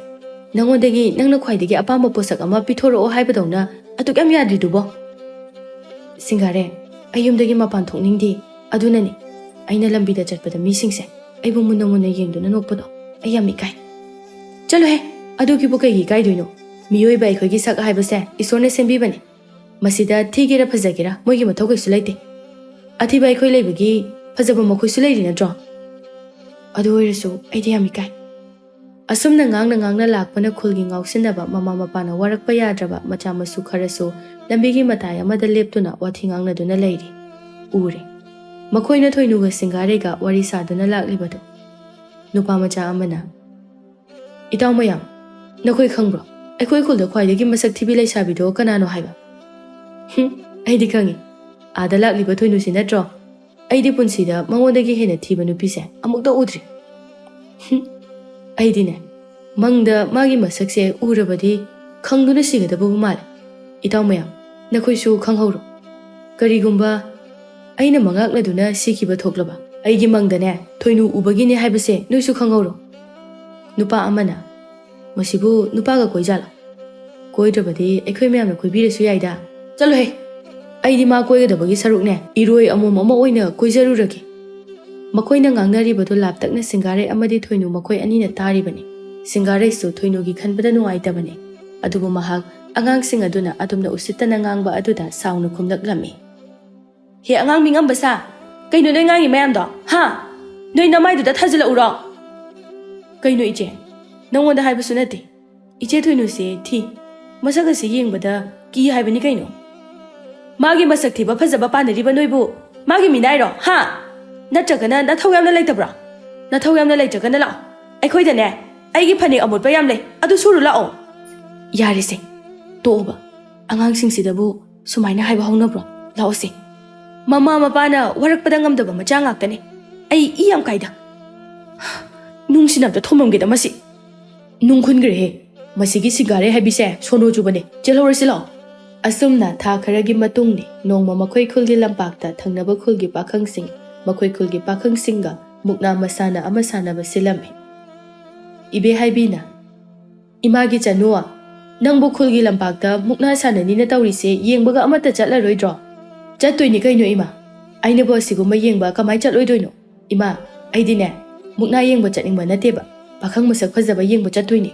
ꯅꯉꯣꯟꯗꯒꯤ ꯅꯪꯅ ꯈ꯭ꯋꯥꯏꯗꯒꯤ ꯑꯄꯥꯝꯕ ꯄꯣꯠꯁꯛ ꯑꯃ ꯄꯤꯊꯣꯔꯛꯑꯣ ꯍꯥꯏꯕꯗꯧꯅ ꯑꯗꯨꯛ ꯌꯥꯝ ꯌꯥꯗ꯭ꯔꯤꯗꯨꯕꯣ?" ꯁꯤꯡꯒꯥꯔꯩ, ꯑꯩ ꯌꯨꯝꯗꯒꯤ ꯃꯄꯥꯟ ꯊꯣꯛꯅꯤꯡꯗꯦ꯫ ꯑꯗꯨꯅꯅꯤ ꯑꯩꯅ ꯂꯝꯕꯤꯗ ꯆꯠꯄꯗ ꯃꯤꯁꯤꯡꯁꯦ ꯑꯩꯕꯨ ꯃꯨꯟꯅ ꯃꯨꯟꯅ ꯌꯦꯡꯗꯨꯅ ꯅꯣꯛꯄꯗꯣ꯫ ꯑꯩ ꯌꯥꯝ ꯏꯀꯥꯏ꯫ ꯆꯠꯂꯣꯍꯦ, ꯑꯗꯨꯒꯤꯕꯨ ꯀꯩꯒꯤ ꯏꯀꯥꯏꯗꯣꯏꯅꯣ? ꯃꯤꯑꯣꯏꯕ ꯑꯩꯈꯣꯏꯒꯤ ꯁꯛ ꯍꯥꯏꯕꯁꯦ ꯏꯁꯣꯔꯅ ꯁꯦꯝꯕꯤꯕꯅꯤ꯫ ꯃꯁꯤꯗ ꯊꯤꯒꯦꯔꯥ ꯐꯖꯒꯦꯔꯥ ꯃꯣꯏꯒꯤ ꯃꯊꯧ ꯀꯩꯁꯨ ꯂꯩꯇꯦ꯫ ꯑꯊꯤꯕ ꯑꯩꯈꯣꯏ ꯂꯩꯕꯒꯤ ꯐꯖꯕ ꯃꯈꯣꯏꯁꯨ ꯂꯩꯔꯤ ꯅꯠꯇ꯭ꯔꯣ? ꯑꯗꯨ ꯑꯣꯏꯔꯁꯨ ꯑꯩꯗꯤ ꯌꯥꯝ ꯏꯀꯥꯏ꯫ ꯑꯁꯨꯝꯅ ꯉꯥꯡꯅ ꯉꯥꯡꯅ ꯂꯥꯛꯄꯅ ꯈꯨꯜꯒꯤ ꯉꯥꯎꯁꯤꯟꯅꯕ ꯃꯃꯥ ꯃꯄꯥꯅ ꯋꯥꯔꯛꯄ ꯌꯥꯗ꯭ꯔꯕ ꯃꯆꯥ ꯃꯁꯨ ꯈꯔꯁꯨ ꯂꯝꯕꯤꯒꯤ ꯃꯇꯥꯏ ꯑꯃꯗ ꯂꯦꯞꯇꯨꯅ ꯋꯥꯊꯤ ꯉꯥꯡꯅꯗꯨꯅ ꯂꯩꯔꯤ꯫ ꯎꯔꯦ꯫ ꯃꯈꯣꯏꯅ ꯊꯣꯏꯅꯨꯒ ꯁꯤꯡꯒꯥꯔꯩꯒ ꯋꯥꯔꯤ ꯁꯥꯗꯨꯅ ꯂꯥꯛꯂꯤꯕꯗꯨ꯫ ꯅꯨꯄꯥ ꯃꯆꯥ ꯑꯃꯅ, "ꯏꯇꯥꯎ ꯃꯌꯥꯝ, ꯅꯈꯣꯏ ꯈꯪꯕ꯭ꯔꯣ? ꯑꯩꯈꯣꯏ ꯈꯨꯜꯗ ꯈ꯭ꯋꯥꯏꯗꯒꯤ ꯃꯁꯛ ꯊꯤꯕꯤ ꯂꯩꯁꯥꯕꯤꯗꯣ ꯀꯅꯥꯅꯣ ꯍꯥꯏꯕ?" "ꯍꯨꯝ, ꯑꯩꯗꯤ ꯈꯪꯉꯤ꯫ ꯑꯥꯗ ꯂꯥꯛꯂꯤꯕ ꯊꯣꯏꯅꯨꯁꯤ ꯅꯠꯇ꯭ꯔꯣ? ꯑꯩꯗꯤ ꯄꯨꯟꯁꯤꯗ ꯃꯉꯣꯟꯗꯒꯤ ꯍꯦꯟꯅ ꯊꯤꯕ ꯅꯨꯄꯤꯁꯦ ꯑꯃꯨꯛꯇ ꯎꯗ꯭ꯔꯤ꯫ ꯍꯨꯝ, ꯑꯩꯗꯤꯅꯦ, ꯃꯪꯗ ꯃꯥꯒꯤ ꯃꯁꯛꯁꯦ ꯎꯔꯕꯗꯤ ꯈꯪꯗꯨꯅ ꯁꯤꯒꯗꯕꯕꯨ ꯃꯥꯜꯂꯦ꯫ ꯏꯇꯥꯎ ꯃꯌꯥꯝ, ꯅꯈꯣꯏꯁꯨ ꯈꯪꯍꯧꯔꯣ꯫ ꯀꯔꯤꯒꯨꯝꯕ ꯑꯩꯅ ꯃꯉꯥꯛꯅꯗꯨꯅ ꯁꯤꯈꯤꯕ ꯊꯣꯛꯂꯕ, ꯑꯩꯒꯤ ꯃꯪꯗꯅꯦ ꯊꯣꯏꯅꯨ ꯎꯕꯒꯤꯅꯦ ꯍꯥꯏꯕꯁꯦ ꯅꯣꯏꯁꯨ ꯈꯪꯍꯧꯔꯣ꯫" ꯅꯨꯄꯥ ꯑꯃꯅ, "ꯃꯁꯤꯕꯨ ꯅꯨꯄꯥꯒ ꯀꯣꯏꯖꯥꯠꯂꯣ? ꯀꯣꯏꯗ꯭ꯔꯕꯗꯤ ꯑꯩꯈꯣꯏ ꯃꯌꯥꯝꯅ ꯀꯣꯏꯕꯤꯔꯁꯨ ꯌꯥꯏꯗ꯫ ꯆꯠꯂꯣꯍꯦ! ꯑꯩꯗꯤ ꯃꯥ ꯀꯣꯏꯒꯗꯕꯒꯤ ꯁꯔꯨꯛꯅꯦ, ꯏꯔꯣꯏ ꯑꯃꯣꯝ ꯑꯃ ꯑꯣꯏꯅ ꯀꯣꯏꯖꯔꯨꯔꯒꯦ꯫" ꯃꯈꯣꯏꯅ ꯉꯥꯡꯅꯔꯤꯕꯗꯨ ꯂꯥꯞꯇꯛꯅ ꯁꯤꯡꯒꯥꯔꯩ ꯑꯃꯗꯤ ꯊꯣꯏꯅꯨ ꯃꯈꯣꯏ ꯑꯅꯤꯅ ꯇꯥꯔꯤꯕꯅꯤ꯫ ꯁꯤꯡꯒꯥꯔꯩꯁꯨ ꯊꯣꯏꯅꯨꯒꯤ ꯈꯟꯕꯗ ꯅꯨꯡꯉꯥꯏꯇꯕꯅꯤ꯫ ꯑꯗꯨꯕꯨ ꯃꯍꯥꯛ ꯑꯉꯥꯡꯁꯤꯡ ꯑꯗꯨꯅ ꯑꯗꯨꯝꯅ ꯎꯁꯤꯠꯇꯅ ꯉꯥꯡꯕ ꯑꯗꯨꯗ ꯁꯥꯎꯅ ꯈꯨꯝꯂꯛꯂꯝꯃꯤ꯫ "ꯍꯦ ꯑꯉꯥꯡ ꯃꯤꯉꯝꯕ ꯁꯥ, ꯀꯩꯅꯣ ꯅꯣꯏ ꯉꯥꯡꯉꯤ ꯃꯌꯥꯝꯗꯣ? ꯍꯥ? ꯅꯣꯏ ꯅꯃꯥꯏꯗꯨꯗ ꯊꯥꯖꯤꯜꯂꯛꯎꯔꯣ?" "ꯀꯩꯅꯣ ꯏꯆꯦ? ꯅꯉꯣꯟꯗ ꯍꯥꯏꯕꯁꯨ ꯅꯠꯇꯦ꯫ ꯏꯆꯦ ꯊꯣꯏꯅꯨꯁꯦ ꯊꯤ꯫ ꯃꯁꯛ ꯑꯁꯤ ꯌꯦꯡꯕꯗ ꯀꯤ ꯍꯥꯏꯕꯅꯤ ꯀꯩꯅꯣ꯫ ꯃꯥꯒꯤ ꯃꯁꯛ ꯊꯤꯕ ꯐꯖꯕ ꯄꯥꯟꯅꯔꯤꯕ ꯅꯣꯏꯕꯨ ꯃꯥꯒꯤ ꯃꯤꯅꯥꯏꯔꯣ? ꯍꯥ? ꯅꯠꯇ꯭ꯔꯒꯅ ꯅꯊꯧ ꯌꯥꯝꯅ ꯂꯩꯇꯕ꯭ꯔꯣ? ꯅꯊꯧ ꯌꯥꯝꯅ ꯂꯩꯇ꯭ꯔꯒꯅ ꯂꯥꯛꯑꯣ꯫ ꯑꯩꯈꯣꯏꯗꯅꯦ, ꯑꯩꯒꯤ ꯐꯅꯦꯛ ꯑꯃꯣꯠꯄ ꯌꯥꯝ ꯂꯩ, ꯑꯗꯨ ꯁꯨꯔꯨ ꯂꯥꯛꯑꯣ꯫" "ꯌꯥꯔꯦꯁꯦ, ꯇꯣꯛꯑꯣꯕ꯫ ꯑꯉꯥꯡꯁꯤꯡꯁꯤꯗꯕꯨ ꯁꯨꯃꯥꯏꯅ ꯍꯥꯏꯕ ꯍꯧꯅꯕ꯭ꯔꯣ? ꯂꯥꯛꯑꯣꯁꯦ꯫ ꯃꯃꯥ ꯃꯄꯥꯅ ꯋꯥꯔꯛꯄꯗ ꯉꯝꯗꯕ ꯃꯆꯥ ꯉꯥꯛꯇꯅꯦ꯫ ꯑꯩ ꯏ ꯌꯥꯝ ꯀꯥꯏꯗ꯫ ꯅꯨꯡꯁꯤꯅꯕꯗ ꯊꯣꯝꯃꯝꯒꯦꯗ ꯃꯁꯤ꯫" "ꯅꯨꯡ ꯈꯨꯟꯈ꯭ꯔꯦꯍꯦ꯫ ꯃꯁꯤꯒꯤ ꯁꯤꯡꯒꯥꯔꯩ ꯍꯥꯏꯕꯤꯁꯦ ꯁꯣꯅꯣ ꯆꯨꯕꯅꯦ꯫ ꯆꯦꯜꯍꯧꯔꯁꯤ ꯂꯥꯛꯑꯣ꯫" ꯑꯁꯨꯝꯅ ꯊꯥ ꯈꯔꯒꯤ ꯃꯇꯨꯡꯅꯤ꯫ ꯅꯣꯡꯃ ꯃꯈꯣꯏ ꯈꯨꯜꯒꯤ ꯂꯝꯄꯥꯛꯇ ꯊꯪꯅꯕ ꯈꯨꯜꯒꯤ ꯄꯥꯈꯪꯁꯤꯡ ꯃꯈꯣꯏ ꯈꯨꯜꯒꯤ ꯄꯥꯈꯪꯁꯤꯡꯒ ꯃꯨꯛꯅꯥ ꯃꯁꯥꯟꯅ ꯑꯃ ꯁꯥꯟꯅꯕ ꯁꯤꯜꯂꯝꯃꯤ꯫ ꯏꯕꯦ ꯍꯥꯏꯕꯤꯅ, "ꯏꯃꯥꯒꯤ ꯆꯅꯨ, ꯅꯪꯕꯨ ꯈꯨꯜꯒꯤ ꯂꯝꯄꯥꯛꯇ ꯃꯨꯛꯅꯥ ꯁꯥꯟꯅꯅꯤꯅ ꯇꯧꯔꯤꯁꯦ ꯌꯦꯡꯕꯒ ꯑꯃꯠꯇ ꯆꯠꯂꯔꯣꯏꯗ꯭ꯔꯣ?" "ꯆꯠꯇꯣꯏꯅꯤ ꯀꯩꯅꯣ ꯏꯃꯥ꯫ ꯑꯩꯅꯕꯨ ꯑꯁꯤꯒꯨꯝꯕ ꯌꯦꯡꯕ ꯀꯃꯥꯏ ꯆꯠꯂꯣꯏꯗꯣꯏꯅꯣ? ꯏꯃꯥ, ꯑꯩꯗꯤꯅꯦ, ꯃꯨꯛꯅꯥ ꯌꯦꯡꯕ ꯆꯠꯅꯤꯡꯕ ꯅꯠꯇꯦꯕ, ꯄꯥꯈꯪ ꯃꯁꯛ ꯐꯖꯕ ꯌꯦꯡꯕ ꯆꯠꯇꯣꯏꯅꯦ꯫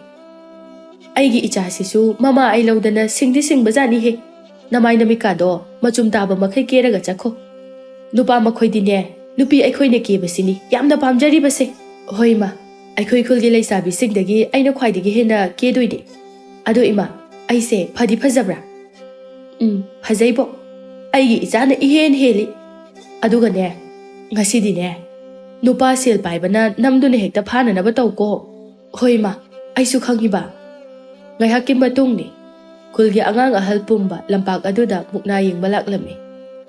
ꯑꯩꯒꯤ ꯏꯆꯥꯁꯤꯁꯨ ꯃꯃꯥ ꯑꯩ ꯂꯧꯗꯅ ꯁꯤꯡꯗꯤ ꯁꯤꯡꯕꯖꯥꯠꯅꯤꯍꯦ꯫ ꯅꯃꯥꯏ ꯅꯃꯤꯠꯀꯥꯗꯣ ꯃꯆꯨꯝ ꯇꯥꯕ ꯃꯈꯩ ꯀꯦꯔꯒ ꯆꯠꯈꯣ꯫ ꯅꯨꯄꯥ ꯃꯈꯣꯏꯗꯤꯅꯦ, ꯅꯨꯄꯤ ꯑꯩꯈꯣꯏꯅ ꯀꯦꯕꯁꯤꯅꯤ ꯌꯥꯝꯅ ꯄꯥꯝꯖꯔꯤꯕꯁꯦ꯫ ꯍꯣꯏ ꯏꯃꯥ, ꯑꯩꯈꯣꯏ ꯈꯨꯜꯒꯤ ꯂꯩꯁꯥꯕꯤꯁꯤꯡꯗꯒꯤ ꯑꯩꯅ ꯈ꯭ꯋꯥꯏꯗꯒꯤ ꯍꯦꯟꯅ ꯀꯦꯗꯣꯏꯅꯤ꯫ ꯑꯗꯣ ꯏꯃꯥ, ꯑꯩꯁꯦ ꯐꯗꯤ ꯐꯖꯕ꯭ꯔꯥ? ꯎꯝ, ꯐꯖꯩꯕꯣ꯫ ꯑꯩꯒꯤ ꯏꯆꯥꯅ ꯏꯍꯦꯟ ꯍꯦꯜꯂꯤ꯫ ꯑꯗꯨꯒꯅꯦ, ꯉꯁꯤꯗꯤꯅꯦ, ꯅꯨꯄꯥ ꯁꯦꯜ ꯄꯥꯏꯕꯅ ꯅꯝꯗꯨꯅ ꯍꯦꯛꯇ ꯐꯥꯅꯅꯕ ꯇꯧꯀꯣ꯫ ꯍꯣꯏ ꯏꯃꯥ, ꯑꯩꯁꯨ ꯈꯪꯉꯤꯕ꯫ ꯉꯥꯏꯍꯥꯛꯀꯤ ꯃꯇꯨꯡꯅꯤ꯫ ꯈꯨꯜꯒꯤ ꯑꯉꯥꯡ ꯑꯍꯜ ꯄꯨꯝꯕ ꯂꯝꯄꯥꯛ ꯑꯗꯨꯗ ꯃꯨꯛꯅꯥ ꯌꯦꯡꯕ ꯂꯥꯛꯂꯝꯃꯤ꯫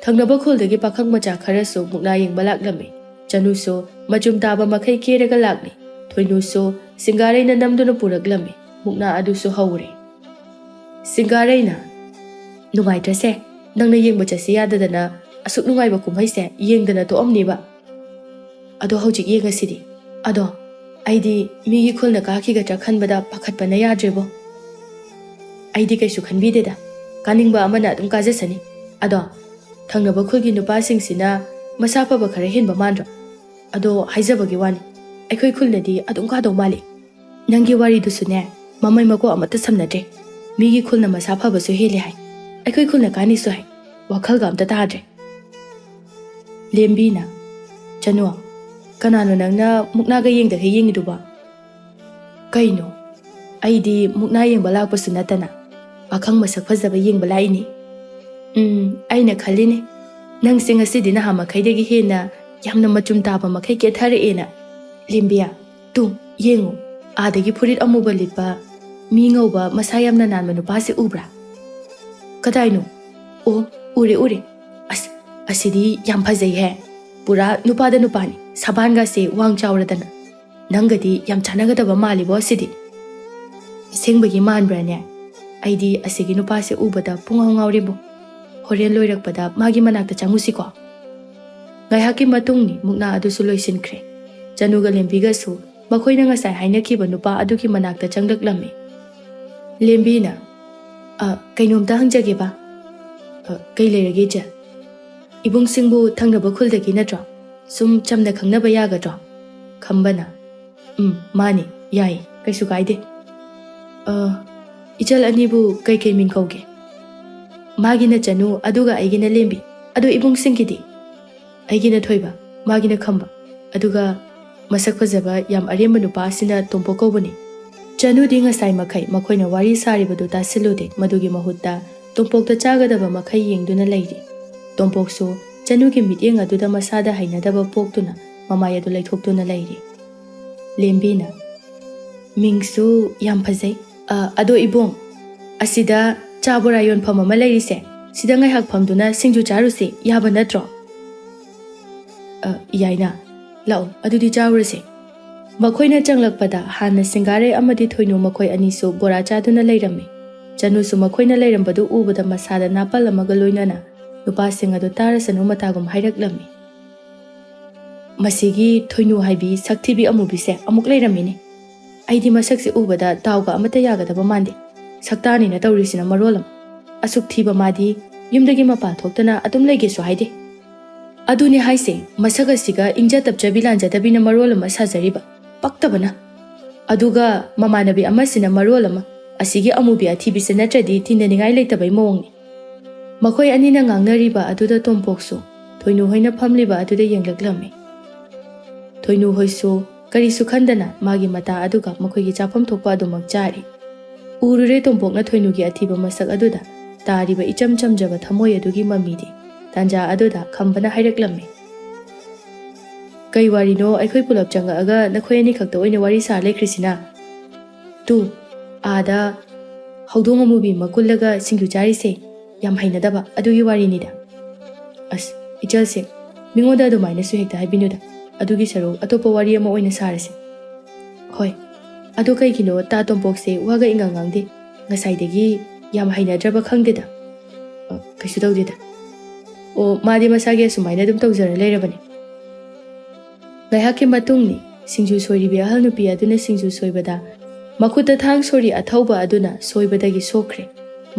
ꯊꯪꯅꯕ ꯈꯨꯜꯗꯒꯤ ꯄꯥꯈꯪ ꯃꯆꯥ ꯈꯔꯁꯨ ꯃꯨꯛꯅꯥ ꯌꯦꯡꯕ ꯂꯥꯛꯂꯝꯃꯤ꯫ ꯆꯅꯨꯁꯨ ꯃꯆꯨꯝ ꯇꯥꯕ ꯃꯈꯩ ꯀꯦꯔꯒ ꯂꯥꯛꯂꯤ꯫ ꯊꯣꯏꯅꯨꯁꯨ ꯁꯤꯡꯒꯥꯔꯩꯅ ꯅꯝꯗꯨꯅ ꯄꯨꯔꯛꯂꯝꯃꯤ꯫ ꯃꯨꯛꯅꯥ ꯑꯗꯨꯁꯨ ꯍꯧꯔꯦ꯫ ꯁꯤꯡꯒꯥꯔꯩꯅ, "ꯅꯨꯡꯉꯥꯏꯇ꯭ꯔꯁꯦ, ꯅꯪꯅ ꯌꯦꯡꯕ ꯆꯠꯁꯤ ꯌꯥꯗꯗꯅ ꯑꯁꯨꯛ ꯅꯨꯡꯉꯥꯏꯕ ꯀꯨꯝꯍꯩꯁꯦ ꯌꯦꯡꯗꯅ ꯇꯣꯛꯑꯝꯅꯤꯕ꯫ ꯑꯗꯣ ꯍꯧꯖꯤꯛ ꯌꯦꯡꯉꯁꯤꯗꯤ꯫ ꯑꯗꯣ ꯑꯩꯗꯤ ꯃꯤꯒꯤ ꯈꯨꯜꯅ ꯀꯥꯈꯤꯒꯗ꯭ꯔꯥ ꯈꯟꯕꯗ ꯄꯥꯈꯠꯄꯅ ꯌꯥꯗ꯭ꯔꯦꯕꯣ꯫ ꯑꯩꯗꯤ ꯀꯩꯁꯨ ꯈꯟꯕꯤꯗꯦꯗ, ꯀꯥꯅꯤꯡꯕ ꯑꯃꯅ ꯑꯗꯨꯝ ꯀꯥꯖꯁꯅꯤ꯫ ꯑꯗꯣ ꯊꯪꯅꯕ ꯈꯨꯜꯒꯤ ꯅꯨꯄꯥꯁꯤꯡꯁꯤꯅ ꯃꯁꯥ ꯐꯕ ꯈꯔ ꯍꯦꯟꯕ ꯃꯥꯟꯗ꯭ꯔꯣ? ꯑꯗꯣ ꯍꯥꯏꯖꯕꯒꯤ ꯋꯥꯅꯤ, ꯑꯩꯈꯣꯏ ꯈꯨꯜꯅꯗꯤ ꯑꯗꯨꯝ ꯀꯥꯗꯧ ꯃꯥꯜꯂꯤ꯫ ꯅꯪꯒꯤ ꯋꯥꯔꯤꯗꯨꯁꯨꯅꯦ, ꯃꯃꯩ ꯃꯀꯣꯛ ꯑꯃꯠꯇ ꯁꯝꯅꯗ꯭ꯔꯦ꯫ ꯃꯤꯒꯤ ꯈꯨꯜꯅ ꯃꯁꯥ ꯐꯕꯁꯨ ꯍꯦꯜꯂꯤ ꯍꯥꯏ, ꯑꯩꯈꯣꯏ ꯈꯨꯜꯅ ꯀꯥꯅꯤꯁꯨ ꯍꯥꯏ, ꯋꯥꯈꯜꯒ ꯑꯝꯇ ꯇꯥꯗ꯭ꯔꯦ꯫" ꯂꯦꯝꯕꯤꯅ, "ꯆꯅꯨ, ꯀꯅꯥꯅꯣ ꯅꯪꯅ ꯃꯨꯛꯅꯥꯒ ꯌꯦꯡꯗꯈꯩ ꯌꯦꯡꯉꯤꯗꯨꯕꯣ?" "ꯀꯩꯅꯣ? ꯑꯩꯗꯤ ꯃꯨꯛꯅꯥ ꯌꯦꯡꯕ ꯂꯥꯛꯄꯁꯨ ꯅꯠꯇꯅ ꯄꯥꯈꯪ ꯃꯁꯛ ꯐꯖꯕ ꯌꯦꯡꯕ ꯂꯥꯛꯏꯅꯤ꯫" "ꯎꯝ, ꯑꯩꯅ ꯈꯜꯂꯤꯅꯦ, ꯅꯪꯁꯦ ꯉꯁꯤꯗꯤ ꯅꯍꯥꯟ ꯃꯈꯩꯗꯒꯤ ꯍꯦꯟꯅ ꯌꯥꯝꯅ ꯃꯆꯨꯝ ꯇꯥꯕ ꯃꯈꯩ ꯀꯦꯊꯔꯛꯑꯦꯅ꯫ ꯂꯦꯝꯕꯤꯌꯥ, ꯇꯨ, ꯌꯦꯡꯉꯨ, ꯑꯥꯗꯒꯤ ꯐꯨꯔꯤꯠ ꯑꯃꯨꯕ ꯂꯤꯠꯄ, ꯃꯤ ꯉꯧꯕ, ꯃꯁꯥ ꯌꯥꯝꯅ ꯅꯥꯟꯕ ꯅꯨꯄꯥꯁꯦ ꯎꯕ꯭ꯔꯥ?" "ꯀꯗꯥꯏꯅꯣ? ꯑꯣ, ꯎꯔꯦ, ꯎꯔꯦ꯫ ꯑꯁ, ꯑꯁꯤꯗꯤ ꯌꯥꯝ ꯐꯖꯩꯍꯦ꯫ ꯄꯨꯔꯥ ꯅꯨꯄꯥꯗ ꯅꯨꯄꯥꯅꯤ, ꯁꯕꯥꯟꯒꯁꯦ ꯋꯥꯡ ꯆꯥꯎꯔꯗꯅ꯫ ꯅꯪꯒꯗꯤ ꯌꯥꯝ ꯆꯥꯟꯅꯒꯗꯕ ꯃꯥꯜꯂꯤꯕꯣ ꯑꯁꯤꯗꯤ꯫" "ꯑꯁꯦꯡꯕꯒꯤ ꯃꯥꯟꯕ꯭ꯔꯥꯅꯦ? ꯑꯩꯗꯤ ꯑꯁꯤꯒꯤ ꯅꯨꯄꯥꯁꯦ ꯎꯕꯗ ꯄꯨꯡꯉꯥꯎ ꯉꯥꯎꯔꯦꯕꯣ꯫ ꯍꯣꯔꯦꯟ ꯂꯣꯏꯔꯛꯄꯗ ꯃꯥꯒꯤ ꯃꯅꯥꯛꯇ ꯆꯪꯉꯨꯁꯤꯀꯣ꯫" ꯉꯥꯏꯍꯥꯛꯀꯤ ꯃꯇꯨꯡꯅꯤ ꯃꯨꯛꯅꯥ ꯑꯗꯨꯁꯨ ꯂꯣꯏꯁꯤꯟꯈ꯭ꯔꯦ꯫ ꯆꯅꯨꯒ ꯂꯦꯝꯕꯤꯒꯁꯨ ꯃꯈꯣꯏꯅ ꯉꯁꯥꯏ ꯍꯥꯏꯅꯈꯤꯕ ꯅꯨꯄꯥ ꯑꯗꯨꯒꯤ ꯃꯅꯥꯛꯇ ꯆꯪꯂꯛꯂꯝꯃꯤ꯫ ꯂꯦꯝꯕꯤꯅ, "ꯑ, ꯀꯩꯅꯣꯝꯇ ꯍꯪꯖꯒꯦꯕ꯫" "ꯑ, ꯀꯩ ꯂꯩꯔꯒꯦ, ꯏꯆꯦ?" "ꯏꯕꯨꯡꯁꯤꯡꯕꯨ ꯊꯪꯅꯕ ꯈꯨꯜꯗꯒꯤ ꯅꯠꯇ꯭ꯔꯣ? ꯁꯨꯝ ꯆꯝꯅ ꯈꯪꯅꯕ ꯌꯥꯒꯗ꯭ꯔꯣ?" ꯈꯝꯕꯅ, "ꯎꯝ, ꯃꯥꯅꯤ, ꯌꯥꯏ, ꯀꯩꯁꯨ ꯀꯥꯏꯗꯦ꯫ ꯑ, ꯏꯆꯜ ꯑꯅꯤꯕꯨ ꯀꯩꯀꯩ ꯃꯤꯡ ꯀꯧꯒꯦ?" ꯃꯥꯒꯤꯅ ꯆꯅꯨ, ꯑꯗꯨꯒ ꯑꯩꯒꯤꯅ ꯂꯦꯝꯕꯤ꯫ ꯑꯗꯣ ꯏꯕꯨꯡꯁꯤꯡꯒꯤꯗꯤ? ꯑꯩꯒꯤꯅ ꯊꯣꯏꯕ, ꯃꯥꯒꯤꯅ ꯈꯝꯕ, ꯑꯗꯨꯒ ꯃꯁꯛ ꯐꯖꯕ ꯌꯥꯝ ꯑꯔꯦꯝꯕ ꯅꯨꯄꯥ ꯑꯁꯤꯅ ꯇꯣꯝꯄꯣꯛ ꯀꯧꯕꯅꯤ꯫ ꯆꯅꯨꯗꯤ ꯉꯁꯥꯏ ꯃꯈꯩ ꯃꯈꯣꯏꯅ ꯋꯥꯔꯤ ꯁꯥꯔꯤꯕꯗꯨ ꯇꯥꯁꯤꯜꯂꯨꯗꯦ꯫ ꯃꯗꯨꯒꯤ ꯃꯍꯨꯠꯇ ꯇꯣꯝꯄꯣꯛꯇ ꯆꯥꯒꯗꯕ ꯃꯈꯩ ꯌꯦꯡꯗꯨꯅ ꯂꯩꯔꯤ꯫ ꯇꯣꯝꯄꯣꯛꯁꯨ ꯆꯅꯨꯒꯤ ꯃꯤꯠꯌꯦꯡ ꯑꯗꯨꯗ ꯃꯁꯥꯗ ꯍꯩꯅꯗꯕ ꯄꯣꯛꯇꯨꯅ ꯃꯃꯥꯏ ꯑꯗꯨ ꯂꯩꯊꯣꯛꯇꯨꯅ ꯂꯩꯔꯤ꯫ ꯂꯦꯝꯕꯤꯅ, "ꯃꯤꯡꯁꯨ ꯌꯥꯝ ꯐꯖꯩ꯫ ꯑ, ꯑꯗꯣ ꯏꯕꯨꯡ, ꯑꯁꯤꯗ ꯆꯥ ꯕꯣꯔꯥ ꯌꯣꯟꯐꯝ ꯑꯃ ꯂꯩꯔꯤꯁꯦ, ꯁꯤꯗ ꯉꯥꯏꯍꯥꯛ ꯐꯝꯗꯨꯅ ꯁꯤꯡꯖꯨ ꯆꯥꯔꯨꯁꯤ, ꯌꯥꯕ ꯅꯠꯇ꯭ꯔꯣ?" "ꯑ, ꯌꯥꯏꯅ꯫ ꯂꯥꯛꯑꯣ, ꯑꯗꯨꯗꯤ ꯆꯥꯔꯨꯔꯁꯦ꯫" ꯃꯈꯣꯏꯅ ꯆꯪꯂꯛꯄꯗ ꯍꯥꯟꯅ ꯁꯤꯡꯒꯥꯔꯩ ꯑꯃꯗꯤ ꯊꯣꯏꯅꯨ ꯃꯈꯣꯏ ꯑꯅꯤꯁꯨ ꯕꯣꯔꯥ ꯆꯥꯗꯨꯅ ꯂꯩꯔꯝꯃꯤ꯫ ꯆꯅꯨꯁꯨ ꯃꯈꯣꯏꯅ ꯂꯩꯔꯝꯕꯗꯨ ꯎꯕꯗ ꯃꯁꯥꯗ ꯅꯥꯄꯜ ꯑꯃꯒ ꯂꯣꯏꯅꯅ ꯅꯨꯄꯥꯁꯤꯡ ꯑꯗꯨ ꯇꯥꯔꯁꯅꯨ ꯃꯇꯥꯒꯨꯝ ꯍꯥꯏꯔꯛꯂꯝꯃꯤ꯫ "ꯃꯁꯤꯒꯤ ꯊꯣꯏꯅꯨ ꯍꯥꯏꯕꯤ ꯁꯛꯊꯤꯕꯤ ꯑꯃꯨꯕꯤꯁꯦ ꯑꯃꯨꯛ ꯂꯩꯔꯝꯃꯤꯅꯦ꯫ ꯑꯩꯗꯤ ꯃꯁꯛꯁꯦ ꯎꯕꯗ ꯗꯥꯎꯒ ꯑꯃꯠꯇ ꯌꯥꯒꯗꯕ ꯃꯥꯟꯗꯦ꯫ ꯁꯛꯇꯥꯅꯤꯅ ꯇꯧꯔꯤꯁꯤꯅ ꯃꯔꯣꯜ ꯑꯃ꯫ ꯑꯁꯨꯛ ꯊꯤꯕ ꯃꯥꯗꯤ ꯌꯨꯝꯗꯒꯤ ꯃꯄꯥꯟ ꯊꯣꯛꯇꯅ ꯑꯗꯨꯝ ꯂꯩꯒꯦꯁꯨ ꯍꯥꯏꯗꯦ꯫ ꯑꯗꯨꯅꯦ ꯍꯥꯏꯁꯦ, ꯃꯁꯛ ꯑꯁꯤꯒ ꯏꯪꯖ ꯇꯞꯆꯕꯤ ꯂꯥꯟꯖꯗꯕꯤꯅ ꯃꯔꯣꯜ ꯑꯃ ꯁꯥꯖꯔꯤꯕ꯫ ꯄꯛꯇꯕꯅ꯫ ꯑꯗꯨꯒ ꯃꯃꯥꯟꯅꯕꯤ ꯑꯃꯁꯤꯅ ꯃꯔꯣꯜ ꯑꯃ, ꯑꯁꯤꯒꯤ ꯑꯃꯨꯕꯤ ꯑꯊꯤꯕꯤꯁꯦ ꯅꯠꯇ꯭ꯔꯗꯤ ꯇꯤꯟꯅꯅꯤꯡꯉꯥꯏ ꯂꯩꯇꯕꯩ ꯃꯑꯣꯡꯅꯤ꯫" ꯃꯈꯣꯏ ꯑꯅꯤꯅ ꯉꯥꯡꯅꯔꯤꯕ ꯑꯗꯨꯗ ꯇꯣꯝꯄꯣꯛꯁꯨ ꯊꯣꯏꯅꯨ ꯍꯣꯏꯅ ꯐꯝꯂꯤꯕ ꯑꯗꯨꯗ ꯌꯦꯡꯂꯛꯂꯝꯃꯤ꯫ ꯊꯣꯏꯅꯨ ꯍꯣꯏꯁꯨ ꯀꯔꯤꯁꯨ ꯈꯟꯗꯅ ꯃꯥꯒꯤ ꯃꯇꯥ ꯑꯗꯨꯒ ꯃꯈꯣꯏꯒꯤ ꯆꯥꯐꯝ ꯊꯣꯛꯄ ꯑꯗꯨꯃꯛ ꯆꯥꯔꯤ꯫ ꯎꯔꯨꯔꯦ ꯇꯣꯝꯄꯣꯛꯅ ꯊꯣꯏꯅꯨꯒꯤ ꯑꯊꯤꯕ ꯃꯁꯛ ꯑꯗꯨꯗ ꯇꯥꯔꯤꯕ ꯏꯆꯝ ꯆꯝꯖꯕ ꯊꯃꯣꯏ ꯑꯗꯨꯒꯤ ꯃꯃꯤꯗꯤ꯫ ꯇꯥꯟꯖꯥ ꯑꯗꯨꯗ ꯈꯝꯕꯅ ꯍꯥꯏꯔꯛꯂꯝꯃꯤ, "ꯀꯩ ꯋꯥꯔꯤꯅꯣ ꯑꯩꯈꯣꯏ ꯄꯨꯂꯞ ꯆꯪꯉꯛꯑꯒ ꯅꯈꯣꯏ ꯑꯅꯤꯈꯛꯇ ꯑꯣꯏꯅ ꯋꯥꯔꯤ ꯁꯥ ꯂꯩꯈ꯭ꯔꯤꯁꯤꯅ? ꯇꯨ, ꯑꯥꯗ ꯍꯧꯗꯣꯡ ꯑꯃꯨꯕꯤ ꯑꯃ ꯀꯨꯜꯂꯒ ꯁꯤꯡꯖꯨ ꯆꯥꯔꯤꯁꯦ ꯌꯥꯝ ꯍꯩꯅꯗꯕ ꯑꯗꯨꯒꯤ ꯋꯥꯔꯤꯅꯤꯗ꯫" "ꯑꯁ, ꯏꯆꯜꯁꯦ, ꯃꯤꯉꯣꯟꯗ ꯑꯗꯨꯃꯥꯏꯅꯁꯨ ꯍꯦꯛꯇ ꯍꯥꯏꯕꯤꯅꯨꯗ꯫ ꯑꯗꯨꯒꯤ ꯁꯔꯨꯛ ꯑꯇꯣꯞꯄ ꯋꯥꯔꯤ ꯑꯃ ꯑꯣꯏꯅ ꯁꯥꯔꯁꯦ꯫" "ꯍꯣꯏ, ꯑꯗꯣ ꯀꯩꯒꯤꯅꯣ ꯇꯥ ꯇꯣꯝꯄꯣꯛꯁꯦ ꯋꯥꯒ ꯏꯉꯥꯡ ꯉꯥꯡꯗꯦ? ꯉꯁꯥꯏꯗꯒꯤ ꯌꯥꯝ ꯍꯩꯅꯗ꯭ꯔꯕ ꯈꯪꯗꯦꯗ꯫" "ꯑ, ꯀꯩꯁꯨ ꯇꯧꯗꯦꯗ꯫ ꯑꯣ, ꯃꯥꯗꯤ ꯃꯁꯥꯒꯤ ꯑꯁꯨꯃꯥꯏꯅ ꯑꯗꯨꯝ ꯇꯧꯖꯔ ꯂꯩꯔꯕꯅꯦ꯫" ꯉꯥꯏꯍꯥꯛꯀꯤ ꯃꯇꯨꯡꯅꯤ꯫ ꯁꯤꯡꯖꯨ ꯁꯣꯏꯔꯤꯕꯤ ꯑꯍꯜ ꯅꯨꯄꯤ ꯑꯗꯨꯅ ꯁꯤꯡꯖꯨ ꯁꯣꯏꯕꯗ ꯃꯈꯨꯠꯇ ꯊꯥꯡ ꯁꯣꯔꯤ ꯑꯊꯧꯕ ꯑꯗꯨꯅ ꯁꯣꯏꯕꯗꯒꯤ ꯁꯣꯛꯈ꯭ꯔꯦ꯫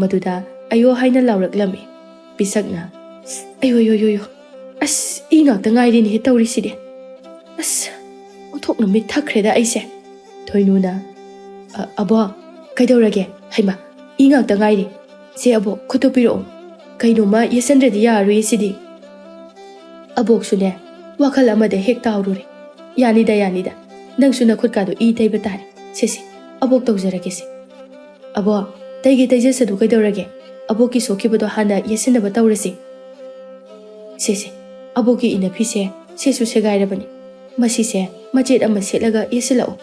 ꯃꯗꯨꯗ "ꯑꯌꯣ" ꯍꯥꯏꯅ ꯂꯥꯎꯔꯛꯂꯝꯃꯤ꯫ ꯄꯤꯁꯛꯅ, "ꯑꯌꯣ, ꯌꯣ, ꯌꯣ, ꯌꯣ, ꯑꯁ, ꯏ ꯉꯥꯛꯇ ꯉꯥꯏꯔꯦꯅꯦꯍꯦ ꯇꯧꯔꯤꯁꯤꯗꯤ꯫ ꯑꯁ, ꯑꯣꯟꯊꯣꯛꯅ ꯃꯤꯠ ꯊꯛꯈ꯭ꯔꯦꯗ ꯑꯩꯁꯦ꯫" ꯊꯣꯏꯅꯨꯅ, "ꯑ, ꯑꯕꯣ, ꯀꯩꯗꯧꯔꯒꯦ? ꯍꯩꯃꯥ, ꯏ ꯉꯥꯛꯇ ꯉꯥꯏꯔꯦ꯫ "ꯁꯦ ꯑꯕꯣꯛ, ꯈꯨꯠꯇꯨ ꯄꯤꯔꯛꯑꯣ꯫ ꯀꯩꯅꯣꯝꯃ ꯌꯦꯠꯁꯟꯗ꯭ꯔꯗꯤ ꯌꯥꯔꯔꯣꯏꯌꯦ ꯁꯤꯗꯤ꯫" ꯑꯕꯣꯛꯁꯨꯅꯦ, ꯋꯥꯈꯜ ꯑꯃꯗ ꯍꯦꯛ ꯇꯥꯎꯔꯨꯔꯦ꯫ "ꯌꯥꯅꯤꯗ, ꯌꯥꯅꯤꯗ꯫ ꯅꯪꯁꯨ ꯅꯈꯨꯠꯀꯥꯗꯣ ꯏ ꯇꯩꯕ ꯇꯥꯔꯦ꯫ ꯁꯦ, ꯁꯦ, ꯑꯕꯣꯛ ꯇꯧꯖꯔꯒꯦꯁꯦ꯫ ꯑꯕꯣꯛ, ꯇꯩꯒꯦ ꯇꯩꯖꯁꯅꯨ ꯀꯩꯗꯧꯔꯒꯦ? ꯑꯕꯣꯛꯀꯤ ꯁꯣꯛꯈꯤꯕꯗꯣ ꯍꯥꯟꯅ ꯌꯦꯠꯁꯤꯟꯅꯕ ꯇꯧꯔꯁꯤ꯫ ꯁꯦ, ꯁꯦ, ꯑꯕꯣꯛꯀꯤ ꯏꯅꯐꯤꯁꯦ ꯁꯦꯁꯨ ꯁꯦꯒꯥꯏꯔꯕꯅꯤ꯫ ꯃꯁꯤꯁꯦ ꯃꯆꯦꯠ ꯑꯃ ꯁꯦꯠꯂꯒ ꯌꯦꯠꯁꯤꯜꯂꯛꯑꯣ꯫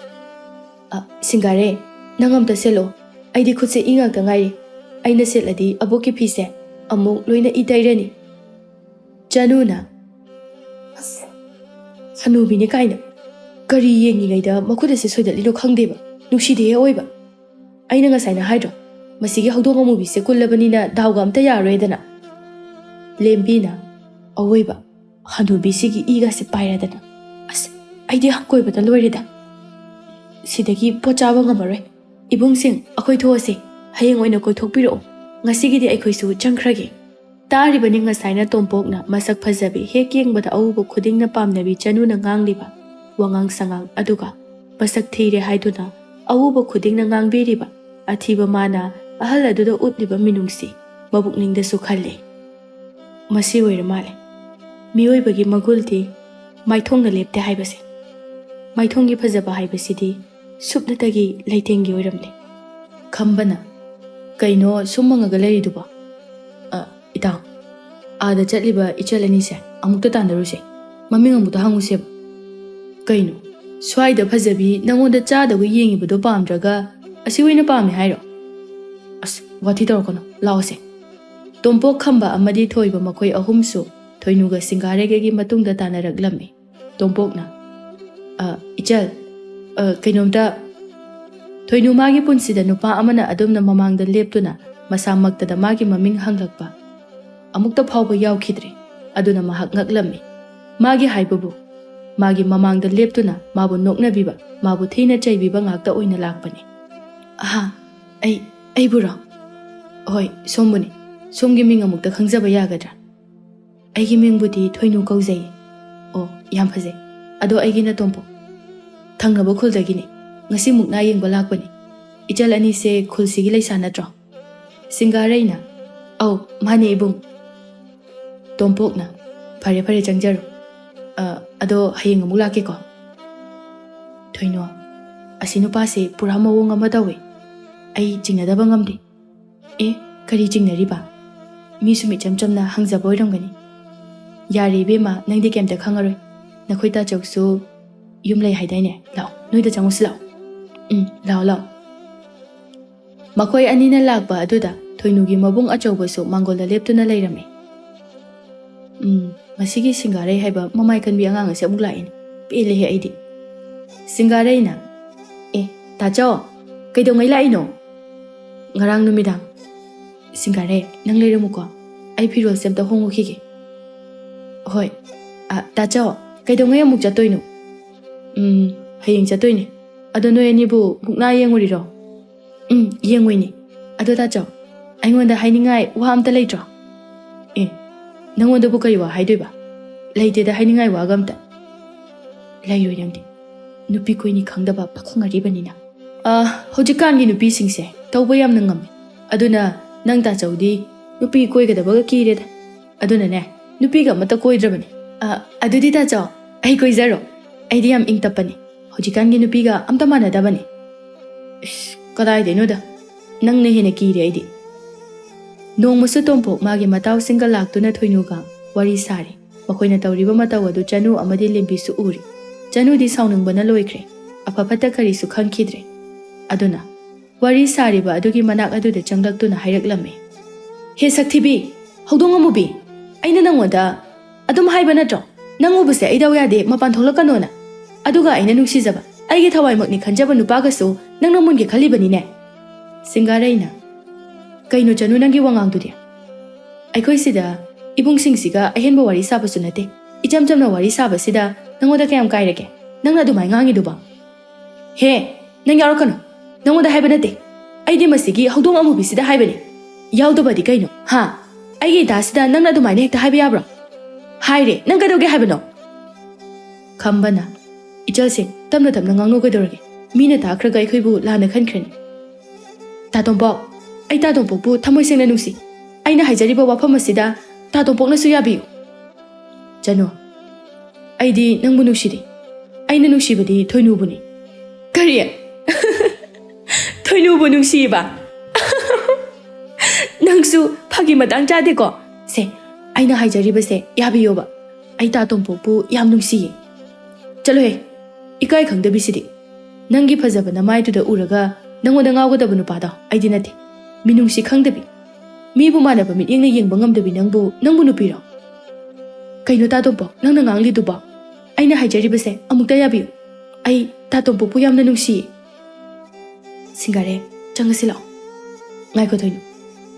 ꯑ, ꯁꯤꯡꯒꯥꯔꯦ, ꯅꯪ ꯑꯝꯇ ꯁꯦꯠꯂꯣ꯫ ꯑꯩꯗꯤ ꯈꯨꯠꯁꯦ ꯏ ꯉꯥꯛꯇ ꯉꯥꯏꯔꯤ꯫ ꯑꯩꯅ ꯁꯦꯠꯂꯗꯤ ꯑꯕꯣꯛꯀꯤ ꯐꯤꯁꯦ ꯑꯃꯨꯛ ꯂꯣꯏꯅ ꯏ ꯇꯩꯔꯅꯤ꯫" ꯆꯅꯨꯅ, "ꯑꯁ, ꯍꯅꯨꯕꯤꯅꯤ ꯀꯥꯏꯅ꯫ ꯀꯔꯤ ꯌꯦꯡꯉꯤꯉꯩꯗ ꯃꯈꯨꯠ ꯑꯁꯦ ꯁꯣꯏꯗꯠꯂꯤꯅꯣ ꯈꯪꯗꯦꯕ꯫ ꯅꯨꯡꯁꯤꯗꯦꯍꯦ ꯑꯑꯣꯏꯕ꯫ ꯑꯩꯅ ꯉꯁꯥꯏꯅ ꯍꯥꯏꯗ꯭ꯔꯣ, ꯃꯁꯤꯒꯤ ꯍꯧꯗꯣꯡ ꯑꯃꯨꯕꯤꯁꯦ ꯀꯨꯜꯂꯕꯅꯤꯅ ꯗꯥꯎꯒ ꯑꯝꯇ ꯌꯥꯔꯣꯏꯗꯅ꯫" ꯂꯦꯝꯕꯤꯅ, "ꯑꯑꯣꯏꯕ, ꯍꯅꯨꯕꯤꯁꯤꯒꯤ ꯏꯒꯁꯦ ꯄꯥꯏꯔꯗꯅ꯫ ꯑꯁ, ꯑꯩꯗꯤ ꯍꯪꯒꯣꯏꯕꯗ ꯂꯣꯏꯔꯦꯗ꯫ ꯁꯤꯗꯒꯤ ꯄꯣꯠ ꯆꯥꯕ ꯉꯝꯃꯔꯣꯏ꯫ ꯏꯕꯨꯡꯁꯤꯡ, ꯑꯩꯈꯣꯏ ꯊꯣꯛꯑꯁꯦ꯫ ꯍꯌꯦꯡ ꯑꯣꯏꯅ ꯀꯣꯏꯊꯣꯛꯄꯤꯔꯛꯑꯣ꯫ ꯉꯁꯤꯒꯤꯗꯤ ꯑꯩꯈꯣꯏꯁꯨ ꯆꯪꯈ꯭ꯔꯒꯦ꯫" ꯇꯥꯔꯤꯕꯅꯤ ꯉꯁꯥꯏꯅ ꯇꯣꯝꯄꯣꯛꯅ ꯃꯁꯛ ꯐꯖꯕꯤ ꯍꯦꯛ ꯌꯦꯡꯕꯗ ꯑꯎꯕ ꯈꯨꯗꯤꯡꯅ ꯄꯥꯝꯅꯕꯤ ꯆꯅꯨꯅ ꯉꯥꯡꯂꯤꯕ ꯋꯥꯉꯥꯡ ꯁꯉꯥꯡ ꯑꯗꯨꯒ꯫ ꯃꯁꯛ ꯊꯤꯔꯦ ꯍꯥꯏꯗꯨꯅ ꯑꯎꯕ ꯈꯨꯗꯤꯡꯅ ꯉꯥꯡꯕꯤꯔꯤꯕ ꯑꯊꯤꯕ ꯃꯥꯅ ꯑꯍꯜ ꯑꯗꯨꯗ ꯎꯠꯂꯤꯕ ꯃꯤꯅꯨꯡꯁꯤ ꯃꯄꯨꯛꯅꯤꯡꯗꯁꯨ ꯈꯜꯂꯦ꯫ ꯃꯁꯤ ꯑꯣꯏꯔ ꯃꯥꯜꯂꯦ ꯃꯤꯑꯣꯏꯕꯒꯤ ꯃꯒꯨꯜꯗꯤ ꯃꯥꯏꯊꯣꯡꯅ ꯂꯦꯞꯇꯦ ꯍꯥꯏꯕꯁꯦ꯫ ꯃꯥꯏꯊꯣꯡꯒꯤ ꯐꯖꯕ ꯍꯥꯏꯕꯁꯤꯗꯤ ꯁꯨꯞꯅꯇꯒꯤ ꯂꯩꯇꯦꯡꯒꯤ ꯑꯣꯏꯔꯝꯂꯦ꯫ ꯈꯝꯕꯅ, "ꯀꯩꯅꯣ ꯁꯨꯝ ꯃꯪꯉꯒ ꯂꯩꯔꯤꯗꯨꯕꯣ?" "ꯑ, ꯏꯇꯥꯎ, ꯑꯥꯗ ꯆꯠꯂꯤꯕ ꯏꯆꯜ ꯑꯅꯤꯁꯦ ꯑꯃꯨꯛꯇ ꯇꯥꯟꯅꯔꯨꯁꯦ꯫ ꯃꯃꯤꯡ ꯑꯃꯨꯛꯇ ꯍꯪꯉꯨꯁꯦꯕ꯫" "ꯀꯩꯅꯣ? ꯁ꯭ꯋꯥꯏꯗ ꯐꯖꯕꯤ ꯅꯪꯉꯣꯟꯗ ꯆꯥꯗꯧꯒ ꯌꯦꯡꯉꯤꯕꯗꯣ ꯄꯥꯝꯗ꯭ꯔꯒ ꯑꯁꯤ ꯑꯣꯏꯅ ꯄꯥꯝꯃꯦ ꯍꯥꯏꯔꯣ? ꯑꯁ, ꯋꯥꯊꯤ ꯇꯧꯔꯛꯀꯅꯨ, ꯂꯥꯛꯑꯣꯁꯦ꯫" ꯇꯣꯝꯄꯣꯛ, ꯈꯝꯕ ꯑꯃꯗꯤ ꯊꯣꯏꯕ ꯃꯈꯣꯏ ꯑꯍꯨꯝꯁꯨ ꯊꯣꯏꯅꯨꯒ ꯁꯤꯡꯒꯥꯔꯩꯒꯒꯤ ꯃꯇꯨꯡꯗ ꯇꯥꯟꯅꯔꯛꯂꯝꯃꯤ꯫ ꯇꯣꯝꯄꯣꯛꯅ, "ꯑ, ꯏꯆꯜ, ꯑ, ꯀꯩꯅꯣꯝꯇ꯫" ꯊꯣꯏꯅꯨ ꯃꯥꯒꯤ ꯄꯨꯟꯁꯤꯗ ꯅꯨꯄꯥ ꯑꯃꯅ ꯑꯗꯨꯝꯅ ꯃꯃꯥꯡꯗ ꯂꯦꯞꯇꯨꯅ ꯃꯁꯥꯃꯛꯇꯗ ꯃꯥꯒꯤ ꯃꯃꯤꯡ ꯍꯪꯂꯛꯄ ꯑꯃꯨꯛꯇ ꯐꯥꯎꯕ ꯌꯥꯎꯈꯤꯗ꯭ꯔꯤ꯫ ꯑꯗꯨꯅ ꯃꯍꯥꯛ ꯉꯛꯂꯝꯃꯤ꯫ ꯃꯥꯒꯤ ꯍꯥꯏꯕꯕꯨ, ꯃꯥꯒꯤ ꯃꯃꯥꯡꯗ ꯂꯦꯞꯇꯨꯅ ꯃꯥꯕꯨ ꯅꯣꯛꯅꯕꯤꯕ, ꯃꯥꯕꯨ ꯊꯤꯅ ꯆꯩꯕꯤꯕ ꯉꯥꯛꯇ ꯑꯣꯏꯅ ꯂꯥꯛꯄꯅꯤ꯫ "ꯑꯍꯥ, ꯑꯩ, ꯑꯩꯕꯨꯔꯣ? ꯍꯣꯏ, ꯁꯣꯝꯕꯨꯅꯤ꯫ ꯁꯣꯝꯒꯤ ꯃꯤꯡ ꯑꯃꯨꯛꯇ ꯈꯪꯖꯕ ꯌꯥꯒꯗ꯭ꯔꯥ?" "ꯑꯩꯒꯤ ꯃꯤꯡꯕꯨꯗꯤ ꯊꯣꯏꯅꯨ ꯀꯧꯖꯩ꯫" "ꯑꯣ, ꯌꯥꯝ ꯐꯖꯩ꯫ ꯑꯗꯣ ꯑꯩꯒꯤꯅ ꯇꯣꯝꯄꯣꯛ꯫ ꯊꯪꯅꯕ ꯈꯨꯜꯗꯒꯤꯅꯤ꯫ ꯉꯁꯤ ꯃꯨꯛꯅꯥ ꯌꯦꯡꯕ ꯂꯥꯛꯄꯅꯤ꯫ ꯏꯆꯜ ꯑꯅꯤꯁꯦ ꯈꯨꯜꯁꯤꯒꯤ ꯂꯩꯁꯥ ꯅꯠꯇ꯭ꯔꯣ?" ꯁꯤꯡꯒꯥꯔꯩꯅ, "ꯑꯧ, ꯃꯥꯅꯦ ꯏꯕꯨꯡ꯫" ꯇꯣꯝꯄꯣꯛꯅ, "ꯐꯔꯦ, ꯐꯔꯦ, ꯆꯪꯖꯔꯣ꯫ ꯑ, ꯑꯗꯣ ꯍꯌꯦꯡ ꯑꯃꯨꯛ ꯂꯥꯛꯀꯦꯀꯣ꯫" ꯊꯣꯏꯅꯣ, "ꯑꯁꯤ ꯅꯨꯄꯥꯁꯦ ꯄꯨꯔꯥ ꯃꯑꯣꯡ ꯑꯃ ꯇꯧꯋꯦ꯫ ꯑꯩ ꯆꯤꯡꯅꯗꯕ ꯉꯝꯗꯦ꯫" "ꯑꯦ, ꯀꯔꯤ ꯆꯤꯡꯅꯔꯤꯕ? ꯃꯤꯁꯨ ꯃꯤꯆꯝ ꯆꯝꯅ ꯍꯪꯖꯕ ꯑꯣꯏꯔꯝꯒꯅꯤ꯫" "ꯌꯥꯔꯦ ꯏꯕꯦꯝꯃ, ꯅꯪꯗꯤ ꯀꯩꯝꯇ ꯈꯪꯉꯔꯣꯏ꯫ ꯅꯈꯣꯏ ꯇꯥꯆꯧꯁꯨ ꯌꯨꯝ ꯂꯩ ꯍꯥꯏꯗꯥꯏꯅꯦ? ꯂꯥꯛꯑꯣ, ꯅꯣꯏꯗ ꯆꯪꯉꯨꯁꯤ ꯂꯥꯛꯑꯣ꯫" "ꯎꯝ, ꯂꯥꯛꯑꯣ, ꯂꯥꯛꯑꯣ꯫" ꯃꯈꯣꯏ ꯑꯅꯤꯅ ꯂꯥꯛꯄ ꯑꯗꯨꯗ ꯊꯣꯏꯅꯨꯒꯤ ꯃꯕꯨꯡ ꯑꯆꯧꯕꯁꯨ ꯃꯥꯡꯒꯣꯜꯗ ꯂꯦꯞꯇꯨꯅ ꯂꯩꯔꯝꯃꯤ꯫ "ꯎꯝ, ꯉꯁꯤꯒꯤ ꯁꯤꯡꯒꯥꯔꯩ ꯍꯥꯏꯕ ꯃꯃꯥꯏ ꯀꯟꯕꯤ ꯑꯉꯥꯡ ꯑꯁꯤ ꯑꯃꯨꯛ ꯂꯥꯛꯏꯅꯦ꯫ ꯄꯦꯜꯂꯦꯍꯦ ꯑꯩꯗꯤ꯫" ꯁꯤꯡꯒꯥꯔꯩꯅ, "ꯑꯦ, ꯇꯥꯆꯧ, ꯀꯩꯗꯧꯉꯩ ꯂꯥꯛꯏꯅꯣ?" "ꯉꯔꯥꯡ ꯅꯨꯃꯤꯗꯥꯡ꯫" "ꯁꯤꯡꯒꯥꯔꯩ, ꯅꯪ ꯂꯩꯔꯝꯃꯨꯀꯣ, ꯑꯩ ꯐꯤꯔꯣꯜꯁꯦ ꯑꯝꯇ ꯍꯣꯡꯉꯨꯈꯤꯒꯦ꯫" "ꯍꯣꯏ꯫ ꯑ, ꯇꯥꯆꯧ, ꯀꯩꯗꯧꯉꯩ ꯑꯃꯨꯛ ꯆꯠꯇꯣꯏꯅꯣ?" "ꯎꯝ, ꯍꯌꯦꯡ ꯆꯠꯇꯣꯏꯅꯦ꯫ ꯑꯗꯣ ꯅꯣꯏ ꯑꯅꯤꯕꯨ ꯃꯨꯛꯅꯥ ꯌꯦꯡꯉꯨꯔꯤꯔꯣ?" "ꯎꯝ, ꯌꯦꯡꯉꯨꯏꯅꯦ꯫ ꯑꯗꯣ ꯇꯥꯆꯧ, ꯑꯩꯉꯣꯟꯗ ꯍꯥꯏꯅꯤꯡꯉꯥꯏ ꯋꯥ ꯑꯝꯇ ꯂꯩꯇ꯭ꯔꯣ?" "ꯑꯦ, ꯅꯪꯉꯣꯟꯗꯕꯨ ꯀꯔꯤ ꯋꯥ ꯍꯥꯏꯗꯣꯏꯕ? ꯂꯩꯇꯦꯗ ꯍꯥꯏꯅꯤꯡꯉꯥꯏ ꯋꯥꯒ ꯑꯝꯇ꯫" "ꯂꯩꯔꯣꯏ ꯅꯪꯗꯤ꯫ ꯅꯨꯄꯤ ꯀꯣꯏꯅꯤ ꯈꯪꯗꯕ ꯄꯥꯈꯪ ꯑꯔꯤꯕꯅꯤꯅ꯫" "ꯑ, ꯍꯧꯖꯤꯛꯀꯥꯟꯒꯤ ꯅꯨꯄꯤꯁꯤꯡꯁꯦ ꯇꯧꯕ ꯌꯥꯝꯅ ꯉꯝꯃꯦ꯫ ꯑꯗꯨꯅ ꯅꯪ ꯇꯥꯆꯧꯗꯤ ꯅꯨꯄꯤ ꯀꯣꯏꯒꯗꯕꯒ ꯀꯤꯔꯦꯗ꯫ ꯑꯗꯨꯅꯅꯦ, ꯅꯨꯄꯤꯒ ꯑꯃꯠꯇ ꯀꯣꯏꯗ꯭ꯔꯕꯅꯦ꯫" "ꯑ, ꯑꯗꯨꯗꯤ ꯇꯥꯆꯧ, ꯑꯩ ꯀꯣꯏꯖꯔꯣ꯫ ꯑꯩꯗꯤ ꯌꯥꯝ ꯏꯪ ꯇꯞꯄꯅꯦ꯫ ꯍꯧꯖꯤꯛꯀꯥꯟꯒꯤ ꯅꯨꯄꯤꯒ ꯑꯝꯇ ꯃꯥꯟꯅꯗꯕꯅꯦ꯫" "ꯏꯁ, ꯀꯗꯥꯏꯗꯩꯅꯣꯗ? ꯅꯪꯅ ꯍꯦꯟꯅ ꯀꯤꯔꯦ ꯑꯩꯗꯤ꯫" ꯅꯣꯡꯃꯁꯨ ꯇꯣꯝꯄꯣꯛ ꯃꯥꯒꯤ ꯃꯇꯥꯎꯁꯤꯡꯒ ꯂꯥꯛꯇꯨꯅ ꯊꯣꯏꯅꯨꯒ ꯋꯥꯔꯤ ꯁꯥꯔꯤ꯫ ꯃꯈꯣꯏꯅ ꯇꯧꯔꯤꯕ ꯃꯇꯧ ꯑꯗꯨ ꯆꯅꯨ ꯑꯃꯗꯤ ꯂꯦꯝꯕꯤꯁꯨ ꯎꯔꯤ꯫ ꯆꯅꯨꯗꯤ ꯁꯥꯎꯅꯤꯡꯕꯅ ꯂꯣꯏꯈ꯭ꯔꯦ꯫ ꯑꯐ ꯐꯠꯇ ꯀꯔꯤꯁꯨ ꯈꯪꯈꯤꯗ꯭ꯔꯦ꯫ ꯑꯗꯨꯅ ꯋꯥꯔꯤ ꯁꯥꯔꯤꯕ ꯑꯗꯨꯒꯤ ꯃꯅꯥꯛ ꯑꯗꯨꯗ ꯆꯪꯂꯛꯇꯨꯅ ꯍꯥꯏꯔꯛꯂꯝꯃꯤ, "ꯍꯦ ꯁꯛꯊꯤꯕꯤ, ꯍꯧꯗꯣꯡ ꯑꯃꯨꯕꯤ, ꯑꯩꯅ ꯅꯪꯉꯣꯟꯗ ꯑꯗꯨꯝ ꯍꯥꯏꯕ ꯅꯠꯇ꯭ꯔꯣ, ꯅꯪ ꯎꯕꯁꯦ ꯑꯩ ꯗꯥꯎ ꯌꯥꯗꯦ, ꯃꯄꯥꯟ ꯊꯣꯛꯂꯛꯀꯅꯣꯅ? ꯑꯗꯨꯒ ꯑꯩꯅ ꯅꯨꯡꯁꯤꯖꯕ, ꯑꯩꯒꯤ ꯊꯋꯥꯏꯃꯛꯅꯤ ꯈꯟꯖꯕ ꯅꯨꯄꯥꯒꯁꯨ ꯅꯪꯅ ꯃꯨꯟꯒꯦ ꯈꯜꯂꯤꯕꯅꯤꯅꯦ?" ꯁꯤꯡꯒꯥꯔꯩꯅ, "ꯀꯩꯅꯣ ꯆꯅꯨ, ꯅꯪꯒꯤ ꯋꯥꯉꯥꯡꯗꯨꯗꯤ? ꯑꯩꯈꯣꯏ ꯁꯤꯗ ꯏꯕꯨꯡꯁꯤꯡꯁꯤꯒ ꯑꯍꯦꯟꯕ ꯋꯥꯔꯤ ꯁꯥꯕꯁꯨ ꯅꯠꯇꯦ꯫ ꯏꯆꯝ ꯆꯝꯅ ꯋꯥꯔꯤ ꯁꯥꯕꯁꯤꯗ ꯅꯪꯉꯣꯟꯗ ꯀꯌꯥꯝ ꯀꯥꯏꯔꯒꯦ, ꯅꯪꯅ ꯑꯗꯨꯃꯥꯏ ꯉꯥꯡꯉꯤꯗꯨꯕꯣ?" "ꯍꯦ, ꯅꯪ ꯌꯥꯎꯔꯛꯀꯅꯨ꯫ ꯅꯪꯉꯣꯟꯗ ꯍꯥꯏꯕ ꯅꯠꯇꯦ꯫ ꯑꯩꯗꯤ ꯃꯁꯤꯒꯤ ꯍꯧꯗꯣꯡ ꯑꯃꯨꯕꯤꯁꯤꯗ ꯍꯥꯏꯕꯅꯤ꯫ ꯌꯥꯎꯗꯕꯗꯤ ꯀꯩꯅꯣ, ꯍꯥ? ꯑꯩꯒꯤ ꯏꯇꯥꯁꯤꯗ ꯅꯪꯅ ꯑꯗꯨꯃꯥꯏꯅ ꯍꯦꯛꯇ ꯍꯥꯏꯕ ꯌꯥꯕ꯭ꯔꯣ? ꯍꯥꯏꯔꯦ, ꯅꯪ ꯀꯩꯗꯧꯒꯦ ꯍꯥꯏꯕꯅꯣ?" ꯈꯝꯕꯅ, "ꯏꯆꯜꯁꯤꯡ, ꯇꯞꯅ ꯇꯞꯅ ꯉꯥꯡꯅꯧ ꯀꯩꯗꯧꯔꯒꯦ? ꯃꯤꯅ ꯇꯥꯈ꯭ꯔꯒ ꯑꯩꯈꯣꯏꯕꯨ ꯂꯥꯟꯅ ꯈꯟꯈ꯭ꯔꯅꯤ꯫" "ꯇꯥ ꯇꯣꯝꯄꯣꯛ, ꯑꯩ ꯇꯥ ꯇꯣꯝꯄꯣꯛꯄꯨ ꯊꯃꯣꯏ ꯁꯦꯡꯅ ꯅꯨꯡꯁꯤ꯫ ꯑꯩꯅ ꯍꯥꯏꯖꯔꯤꯕ ꯋꯥꯐꯝ ꯑꯁꯤꯗ ꯇꯥ ꯇꯣꯝꯄꯣꯛꯅꯁꯨ ꯌꯥꯕꯤꯌꯨ꯫ ꯆꯅꯨ, ꯑꯩꯗꯤ ꯅꯪꯕꯨ ꯅꯨꯡꯁꯤꯗꯦ꯫ ꯑꯩꯅ ꯅꯨꯡꯁꯤꯕꯗꯤ ꯊꯣꯏꯅꯨꯕꯨꯅꯤ꯫ ꯀꯔꯤ? ꯊꯣꯏꯅꯨꯕꯨ ꯅꯨꯡꯁꯤꯕ? ꯅꯪꯁꯨ ꯐꯥꯒꯤ ꯃꯇꯥꯡ ꯆꯥꯗꯦꯀꯣ꯫ ꯁꯦ, ꯑꯩꯅ ꯍꯥꯏꯖꯔꯤꯕꯁꯦ ꯌꯥꯕꯤꯌꯣꯕ꯫ ꯑꯩ ꯇꯥ ꯇꯣꯝꯄꯣꯛꯄꯨ ꯌꯥꯝ ꯅꯨꯡꯁꯤꯌꯦ꯫ ꯆꯠꯂꯣꯍꯦ, ꯏꯀꯥꯏ ꯈꯪꯗꯕꯤꯁꯤꯗꯤ꯫ ꯅꯪꯒꯤ ꯐꯖꯕ ꯅꯃꯥꯏꯗꯨꯗ ꯎꯔꯒ ꯅꯪꯉꯣꯟꯗ ꯉꯥꯎꯒꯗꯕ ꯅꯨꯄꯥꯗꯣ ꯑꯩꯗꯤ ꯅꯠꯇꯦ꯫ ꯃꯤꯅꯨꯡꯁꯤ ꯈꯪꯗꯕꯤ, ꯃꯤꯕꯨ ꯃꯥꯟꯅꯕ ꯃꯤꯠꯌꯦꯡꯅ ꯌꯦꯡꯕ ꯉꯝꯗꯕꯤ ꯅꯪꯕꯨ, ꯅꯪꯕꯨ ꯅꯨꯄꯤꯔꯣ? ꯀꯩꯅꯣ ꯇꯥ ꯇꯣꯝꯄꯣꯛ, ꯅꯪꯅ ꯉꯥꯡꯂꯤꯗꯨꯕꯣ? ꯑꯩꯅ ꯍꯥꯏꯖꯔꯤꯕꯁꯦ ꯑꯃꯨꯛꯇ ꯌꯥꯕꯤꯌꯨ꯫ ꯑꯩ ꯇꯥ ꯇꯣꯝꯄꯣꯛꯄꯨ ꯌꯥꯝꯅ ꯅꯨꯡꯁꯤꯌꯦ꯫ ꯁꯤꯡꯒꯥꯔꯦ, ꯆꯪꯉꯁꯤ ꯂꯥꯛꯑꯣ꯫ ꯉꯥꯏꯈꯣ ꯊꯣꯏꯅꯨ,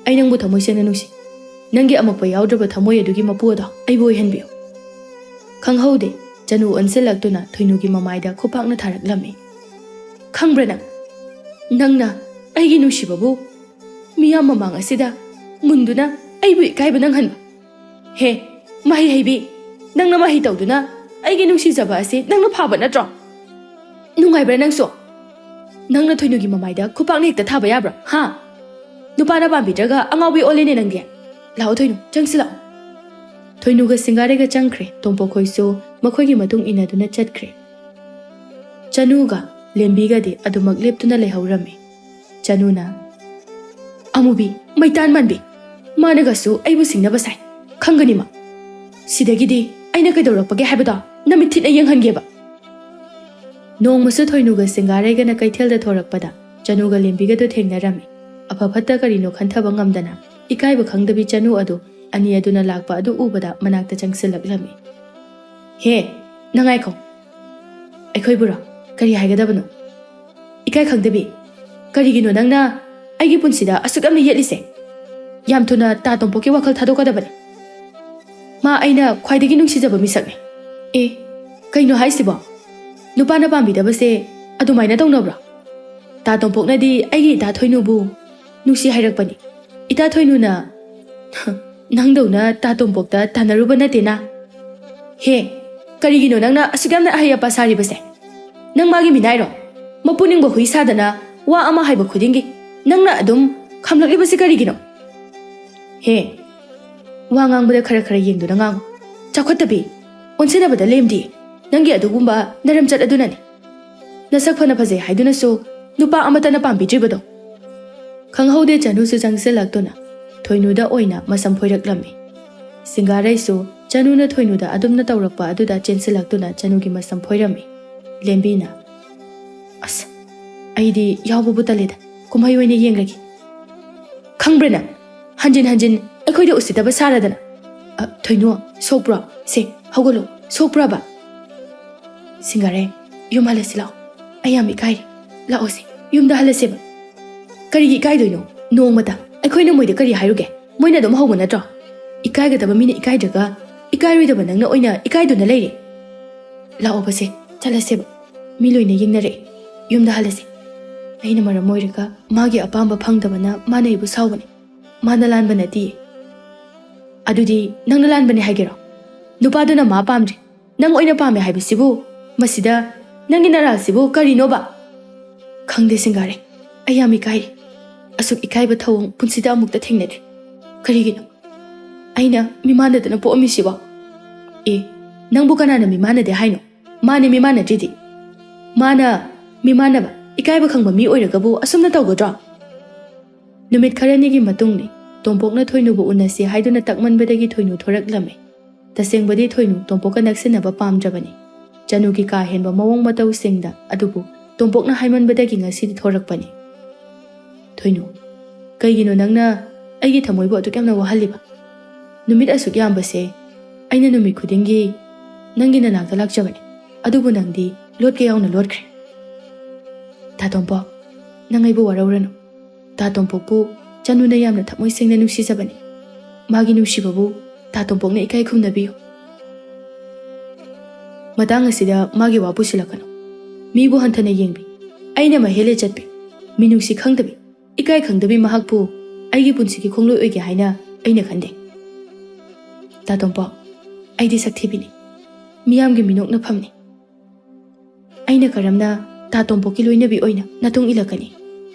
ꯑꯩ ꯅꯪꯕꯨ ꯊꯃꯣꯏ ꯁꯦꯡꯅ ꯅꯨꯡꯁꯤ꯫ ꯅꯪꯒꯤ ꯑꯃꯛꯄ ꯌꯥꯎꯗ꯭ꯔꯕ ꯊꯃꯣꯏ ꯑꯗꯨꯒꯤ ꯃꯄꯨ ꯑꯗꯣ ꯑꯩꯕꯨ ꯑꯣꯏꯍꯟꯕꯤꯌꯨ꯫ ꯈꯪꯍꯧꯗꯦ, ꯆꯅꯨ ꯑꯣꯟꯁꯤꯜꯂꯛꯇꯨꯅ ꯊꯣꯏꯅꯨꯒꯤ ꯃꯃꯥꯏꯗ ꯈꯨꯄꯥꯛꯅ ꯊꯥꯔꯛꯂꯝꯃꯤ꯫ ꯈꯪꯕ꯭ꯔꯥ ꯅꯪ? ꯅꯪꯅ ꯑꯩꯒꯤ ꯅꯨꯡꯁꯤꯕꯕꯨ ꯃꯤꯌꯥꯝ ꯃꯃꯥꯡ ꯑꯁꯤꯗ ꯃꯨꯟꯗꯨꯅ ꯑꯩꯕꯨ ꯏꯀꯥꯏꯕ ꯅꯪꯍꯟꯕ꯫ ꯍꯦ, ꯃꯍꯩ ꯍꯩꯕꯤ, ꯅꯪꯅ ꯃꯍꯩ ꯇꯧꯗꯨꯅ ꯑꯩꯒꯤ ꯅꯨꯡꯁꯤꯖꯕ ꯑꯁꯤ ꯅꯪꯅ ꯐꯥꯕ ꯅꯠꯇ꯭ꯔꯣ? ꯅꯨꯡꯉꯥꯏꯕ꯭ꯔꯥ ꯅꯪꯁꯨ? ꯅꯪꯅ ꯊꯣꯏꯅꯨꯒꯤ ꯃꯃꯥꯏꯗ ꯈꯨꯄꯥꯛꯅ ꯍꯦꯛꯇ ꯊꯥꯕ ꯌꯥꯕ꯭ꯔꯥ? ꯍꯥ? ꯅꯨꯄꯥꯅ ꯄꯥꯝꯕꯤꯗ꯭ꯔꯒ ꯑꯉꯥꯎꯕꯤ ꯑꯣꯜꯂꯦꯅꯦ ꯅꯪꯗꯤ꯫ ꯂꯥꯛꯑꯣ ꯊꯣꯏꯅꯨ, ꯆꯪꯁꯤ ꯂꯥꯛꯑꯣ꯫ ꯊꯣꯏꯅꯨꯒ ꯁꯤꯡꯒꯥꯔꯩꯒ ꯆꯪꯈ꯭ꯔꯦ꯫ ꯇꯣꯝꯄꯣꯛꯈꯣꯏꯁꯨ ꯃꯈꯣꯏꯒꯤ ꯃꯇꯨꯡ ꯏꯟꯅꯗꯨꯅ ꯆꯠꯈ꯭ꯔꯦ꯫ ꯆꯅꯨꯒ ꯂꯦꯝꯕꯤꯒꯗꯤ ꯑꯗꯨꯃꯛ ꯂꯦꯞꯇꯨꯅ ꯂꯩꯍꯧꯔꯝꯃꯤ꯫ ꯆꯅꯨꯅ, "ꯑꯃꯨꯕꯤ, ꯃꯩꯇꯥꯟ ꯃꯥꯟꯕꯤ, ꯃꯥꯅꯒꯁꯨ ꯑꯩꯕꯨ ꯁꯤꯡꯅꯕ ꯁꯥꯏ, ꯈꯪꯒꯅꯤ ꯃꯥ꯫ ꯁꯤꯗꯒꯤꯗꯤ ꯑꯩꯅ ꯀꯩꯗꯧꯔꯛꯄꯒꯦ ꯍꯥꯏꯕꯗꯣ ꯅꯃꯤꯠ ꯊꯤꯠꯅ ꯌꯦꯡꯍꯟꯒꯦꯕ"꯫ ꯅꯣꯡꯃꯁꯨ ꯊꯣꯏꯅꯨꯒ ꯁꯤꯡꯒꯥꯔꯩꯒꯅ ꯀꯩꯊꯦꯜꯗ ꯊꯣꯔꯛꯄꯗ ꯆꯅꯨꯒ ꯂꯦꯝꯕꯤꯒꯗꯨ ꯊꯦꯡꯅꯔꯝꯃꯤ꯫ ꯑꯐ ꯐꯠꯇ ꯀꯔꯤꯅꯣ ꯈꯟꯊꯕ ꯉꯝꯗꯅ ꯏꯀꯥꯏꯕ ꯈꯪꯗꯕꯤ ꯆꯅꯨ ꯑꯗꯨ ꯑꯅꯤ ꯑꯗꯨꯅ ꯂꯥꯛꯄ ꯑꯗꯨ ꯎꯕꯗ ꯃꯅꯥꯛꯇ ꯆꯪꯁꯤꯜꯂꯛꯂꯝꯃꯤ꯫ "ꯍꯦ, ꯅꯪ ꯉꯥꯏꯈꯣ꯫ ꯑꯩꯈꯣꯏꯕꯨꯔꯣ? ꯀꯔꯤ ꯍꯥꯏꯒꯗꯕꯅꯣ? ꯏꯀꯥꯏ ꯈꯪꯗꯕꯤ, ꯀꯔꯤꯒꯤꯅꯣ ꯅꯪꯅ ꯑꯩꯒꯤ ꯄꯨꯟꯁꯤꯗ ꯑꯁꯨꯛ ꯌꯥꯝꯅ ꯌꯦꯠꯂꯤꯁꯦ? ꯌꯥꯝ ꯊꯨꯅ ꯇꯥ ꯇꯣꯝꯄꯣꯛꯀꯤ ꯋꯥꯈꯜ ꯊꯥꯗꯣꯛꯀꯗꯕꯅꯤ꯫ ꯃꯥ ꯑꯩꯅ ꯈ꯭ꯋꯥꯏꯗꯒꯤ ꯅꯨꯡꯁꯤꯖꯕ ꯃꯤꯁꯛꯅꯤ"꯫ ꯑꯦ, ꯀꯩꯅꯣ ꯍꯥꯏꯁꯤꯕꯣ? ꯅꯨꯄꯥꯅ ꯄꯥꯝꯕꯤꯗꯕꯁꯦ ꯑꯗꯨꯃꯥꯏꯅ ꯇꯧꯅꯕ꯭ꯔꯣ? ꯇꯥ ꯇꯣꯝꯄꯣꯛꯅꯗꯤ ꯑꯩꯒꯤ ꯏꯇꯥ ꯊꯣꯏꯅꯨꯕꯨ ꯅꯨꯡꯁꯤ ꯍꯥꯏꯔꯛꯄꯅꯤ꯫ ꯏꯇꯥ ꯊꯣꯏꯅꯨꯅ ꯅꯪꯗꯧꯅ ꯇꯥ ꯇꯣꯝꯄꯣꯛꯇ ꯇꯥꯟꯅꯔꯨꯕ ꯅꯠꯇꯦꯅ꯫ ꯍꯦ, ꯀꯔꯤꯒꯤꯅꯣ ꯅꯪꯅ ꯑꯁꯨꯛ ꯌꯥꯝꯅ ꯑꯍꯩ ꯑꯄꯥ ꯁꯥꯔꯤꯕꯁꯦ? ꯅꯪ ꯃꯥꯒꯤ ꯃꯤꯅꯥꯏꯔꯣ? ꯃꯄꯨ ꯅꯤꯡꯕ ꯍꯨꯏ ꯁꯥꯗꯅ ꯋꯥ ꯑꯃ ꯍꯥꯏꯕ ꯈꯨꯗꯤꯡꯒꯤ ꯅꯪꯅ ꯑꯗꯨꯝ ꯈꯥꯝꯂꯛꯂꯤꯕꯁꯤ ꯀꯔꯤꯒꯤꯅꯣ? ꯍꯦ, ꯋꯥ ꯉꯥꯡꯕꯗ ꯈꯔ ꯈꯔ ꯌꯦꯡꯗꯨꯅ ꯉꯥꯡꯉꯨ꯫ ꯆꯥꯎꯈꯠꯇꯕꯤ, ꯑꯣꯟꯁꯤꯟꯅꯕꯗ ꯂꯦꯝꯗꯤ꯫ ꯅꯪꯒꯤ ꯑꯗꯨꯒꯨꯝꯕ ꯅꯔꯝꯆꯠ ꯑꯗꯨꯅꯅꯤ ꯅꯁꯛ ꯐꯅ ꯐꯖꯩ ꯍꯥꯏꯗꯨꯅꯁꯨ ꯅꯨꯄꯥ ꯑꯃꯠꯇꯅ ꯄꯥꯝꯕꯤꯗ꯭ꯔꯤꯕꯗꯣ꯫ ꯈꯪꯍꯧꯗꯦ ꯆꯅꯨꯁꯨ ꯆꯪꯁꯤꯜꯂꯛꯇꯨꯅ ꯊꯣꯏꯅꯨꯗ ꯑꯣꯏꯅ ꯃꯁꯝ ꯐꯣꯏꯔꯛꯂꯝꯃꯤ꯫ ꯁꯤꯡꯒꯥꯔꯩꯁꯨ ꯆꯅꯨꯅ ꯊꯣꯏꯅꯨꯗ ꯑꯗꯨꯝꯅ ꯇꯧꯔꯛꯄ ꯑꯗꯨꯗ ꯆꯦꯟꯁꯤꯜꯂꯛꯇꯨꯅ ꯆꯅꯨꯒꯤ ꯃꯁꯝ ꯐꯣꯏꯔꯝꯃꯤ꯫ ꯂꯦꯝꯕꯤꯅ, "ꯑꯁ, ꯑꯩꯗꯤ ꯌꯥꯎꯕꯕꯨ ꯇꯜꯂꯦꯗ, ꯀꯨꯝꯍꯩ ꯑꯣꯏꯅ ꯌꯦꯡꯂꯒꯦ꯫ ꯈꯪꯕ꯭ꯔꯥ ꯅꯪ? ꯍꯟꯖꯤꯟ ꯍꯟꯖꯤꯟ ꯑꯩꯈꯣꯏꯗ ꯎꯁꯤꯠꯇꯕ ꯁꯥꯔꯗꯅ꯫ ꯑ, ꯊꯣꯏꯅꯨ, ꯁꯣꯛꯄ꯭ꯔꯣ? ꯁꯦ, ꯍꯧꯒꯠꯂꯣ, ꯁꯣꯛꯄ꯭ꯔꯕ?" "ꯁꯤꯡꯒꯥꯔꯩ, ꯌꯨꯝ ꯍꯜꯂꯁꯤ ꯂꯥꯛꯑꯣ꯫ ꯑꯩ ꯌꯥꯝ ꯏꯀꯥꯏꯔꯦ꯫ ꯂꯥꯛꯑꯣꯁꯦ, ꯌꯨꯝꯗ ꯍꯜꯂꯁꯦꯕ꯫" "ꯀꯔꯤꯒꯤ ꯏꯀꯥꯏꯗꯣꯏꯅꯣ? ꯅꯣꯡꯃꯇ ꯑꯩꯈꯣꯏꯅ ꯃꯣꯏꯗ ꯀꯔꯤ ꯍꯥꯏꯔꯨꯒꯦ? ꯃꯣꯏꯅ ꯑꯗꯨꯝ ꯍꯧꯕ ꯅꯠꯇ꯭ꯔꯣ? ꯏꯀꯥꯏꯒꯗꯕ ꯃꯤꯅ ꯏꯀꯥꯏꯗ꯭ꯔꯒ, ꯏꯀꯥꯏꯔꯣꯏꯗꯕ ꯅꯪꯅ ꯑꯣꯏꯅ ꯏꯀꯥꯏꯗꯨꯅ ꯂꯩꯔꯦ꯫ ꯂꯥꯛꯑꯣꯕꯁꯦ, ꯆꯠꯂꯁꯦꯕ꯫ ꯃꯤ ꯂꯣꯏꯅ ꯌꯦꯡꯅꯔꯛꯑꯦ꯫ ꯌꯨꯝꯗ ꯍꯜꯂꯁꯦ꯫ ꯑꯩꯅ ꯃꯔꯝ ꯑꯣꯏꯔꯒ ꯃꯥꯒꯤ ꯑꯄꯥꯝꯕ ꯐꯪꯗꯕꯅ ꯃꯥꯅ ꯑꯩꯕꯨ ꯁꯥꯎꯕꯅꯦ꯫ ꯃꯥꯅ ꯂꯥꯟꯕ ꯅꯠꯇꯤꯌꯦ꯫" "ꯑꯗꯨꯗꯤ ꯅꯪꯅ ꯂꯥꯟꯕꯅꯦ ꯍꯥꯏꯒꯦꯔꯣ? ꯅꯨꯄꯥꯗꯨꯅ ꯃꯥ ꯄꯥꯝꯗ꯭ꯔꯦ, ꯅꯪ ꯑꯣꯏꯅ ꯄꯥꯝꯃꯦ ꯍꯥꯏꯕꯁꯤꯕꯨ? ꯃꯁꯤꯗ ꯅꯪꯒꯤ ꯅꯔꯥꯜꯁꯤꯕꯨ ꯀꯔꯤꯅꯣꯕ?" "ꯈꯪꯗꯦ ꯁꯤꯡꯒꯥꯔꯩ, ꯑꯩ ꯌꯥꯝ ꯏꯀꯥꯏꯔꯦ꯫ ꯑꯁꯨꯛ ꯏꯀꯥꯏꯕ ꯊꯧꯑꯣꯡ ꯄꯨꯟꯁꯤꯗ ꯑꯃꯨꯛꯇ ꯊꯦꯡꯅꯗ꯭ꯔꯤ꯫ ꯀꯔꯤꯒꯤꯅꯣ ꯑꯩꯅ ꯃꯤꯃꯥꯟꯅꯗꯅ ꯄꯣꯛꯑꯝꯃꯤꯁꯤꯕꯣ?" "ꯑꯦ, ꯅꯪꯕꯨ ꯀꯅꯥꯅ ꯃꯤꯃꯥꯟꯅꯗꯦ ꯍꯥꯏꯅꯣ? ꯃꯥꯅꯦ ꯃꯤꯃꯥꯟꯅꯗ꯭ꯔꯤꯗꯤ꯫ ꯃꯥꯅ ꯃꯤꯃꯥꯟꯅꯕ, ꯏꯀꯥꯏꯕ ꯈꯪꯕ ꯃꯤ ꯑꯣꯏꯔꯒꯕꯨ ꯑꯁꯨꯝꯅ ꯇꯧꯒꯗ꯭ꯔꯣ?" ꯅꯨꯃꯤꯠ ꯈꯔꯅꯤꯒꯤ ꯃꯇꯨꯡꯅꯤ꯫ ꯇꯣꯝꯄꯣꯛꯅ ꯊꯣꯏꯅꯨꯕꯨ ꯎꯅꯁꯤ ꯍꯥꯏꯗꯨꯅ ꯇꯛꯃꯟꯕꯗꯒꯤ ꯊꯣꯏꯅꯨ ꯊꯣꯔꯛꯂꯝꯃꯤ꯫ ꯇꯁꯦꯡꯕꯗꯤ ꯊꯣꯏꯅꯨ ꯇꯣꯝꯄꯣꯛꯀ ꯅꯛꯁꯤꯟꯅꯕ ꯄꯥꯝꯗ꯭ꯔꯕꯅꯤ꯫ ꯆꯅꯨꯒꯤ ꯀꯥ ꯍꯦꯟꯕ ꯃꯑꯣꯡ ꯃꯇꯧꯁꯤꯡꯗ ꯑꯗꯨꯕꯨ ꯇꯣꯝꯄꯣꯛꯅ ꯍꯥꯏꯃꯟꯕꯗꯒꯤ ꯉꯁꯤꯗꯤ ꯊꯣꯔꯛꯄꯅꯤ꯫ "ꯊꯣꯏꯅꯨ, ꯀꯩꯒꯤꯅꯣ ꯅꯪꯅ ꯑꯩꯒꯤ ꯊꯃꯣꯏꯕꯨ ꯑꯗꯨꯛ ꯌꯥꯝꯅ ꯋꯥꯍꯜꯂꯤꯕ? ꯅꯨꯃꯤꯠ ꯑꯁꯨꯛ ꯌꯥꯝꯕꯁꯦ ꯑꯩꯅ ꯅꯨꯃꯤꯠ ꯈꯨꯗꯤꯡꯒꯤ ꯅꯪꯒꯤ ꯅꯅꯥꯛꯇ ꯂꯥꯛꯆꯕꯅꯤ, ꯑꯗꯨꯕꯨ ꯅꯪꯗꯤ ꯂꯣꯠꯀꯦ ꯌꯥꯎꯅ ꯂꯣꯠꯈ꯭ꯔꯦ꯫" "ꯇꯥ ꯇꯣꯝꯄꯣꯛ, ꯅꯪ ꯑꯩꯕꯨ ꯋꯥꯔꯧꯔꯅꯨ꯫ ꯇꯥ ꯇꯣꯝꯄꯣꯛꯄꯨ ꯆꯅꯨꯅ ꯌꯥꯝꯅ ꯊꯃꯣꯏ ꯁꯦꯡꯅ ꯅꯨꯡꯁꯤꯖꯕꯅꯤ꯫ ꯃꯥꯒꯤ ꯅꯨꯡꯁꯤꯕꯕꯨ ꯇꯥ ꯇꯣꯝꯄꯣꯛꯅ ꯏꯀꯥꯏ ꯈꯨꯝꯅꯕꯤꯌꯨ꯫ ꯃꯇꯥꯡ ꯑꯁꯤꯗ ꯃꯥꯒꯤ ꯋꯥ ꯄꯨꯁꯤꯜꯂꯛꯀꯅꯨ꯫ ꯃꯤꯕꯨ ꯍꯟꯊꯅ ꯌꯦꯡꯕꯤ, ꯑꯩꯅ ꯃꯍꯦꯜꯂꯦ ꯆꯠꯄꯤ, ꯃꯤꯅꯨꯡꯁꯤ ꯈꯪꯗꯕꯤ, ꯏꯀꯥꯏ ꯈꯪꯗꯕꯤ ꯃꯍꯥꯛꯄꯨ ꯑꯩꯒꯤ ꯄꯨꯟꯁꯤꯒꯤ ꯈꯣꯡꯂꯣꯏ ꯑꯣꯏꯒꯦ ꯍꯥꯏꯅ ꯑꯩꯅ ꯈꯟꯗꯦ꯫ ꯇꯥ ꯇꯣꯝꯄꯣꯛ, ꯑꯩꯗꯤ ꯁꯛꯊꯤꯕꯤꯅꯤ, ꯃꯤꯌꯥꯝꯒꯤ ꯃꯤꯅꯣꯛꯅꯐꯝꯅꯤ꯫ ꯑꯩꯅ ꯀꯔꯝꯅ ꯇꯥ ꯇꯣꯝꯄꯣꯛꯀꯤ ꯂꯣꯏꯅꯕꯤ ꯑꯣꯏꯅ ꯅꯥꯇꯣꯡ ꯏꯜꯂꯛꯀꯅꯤ?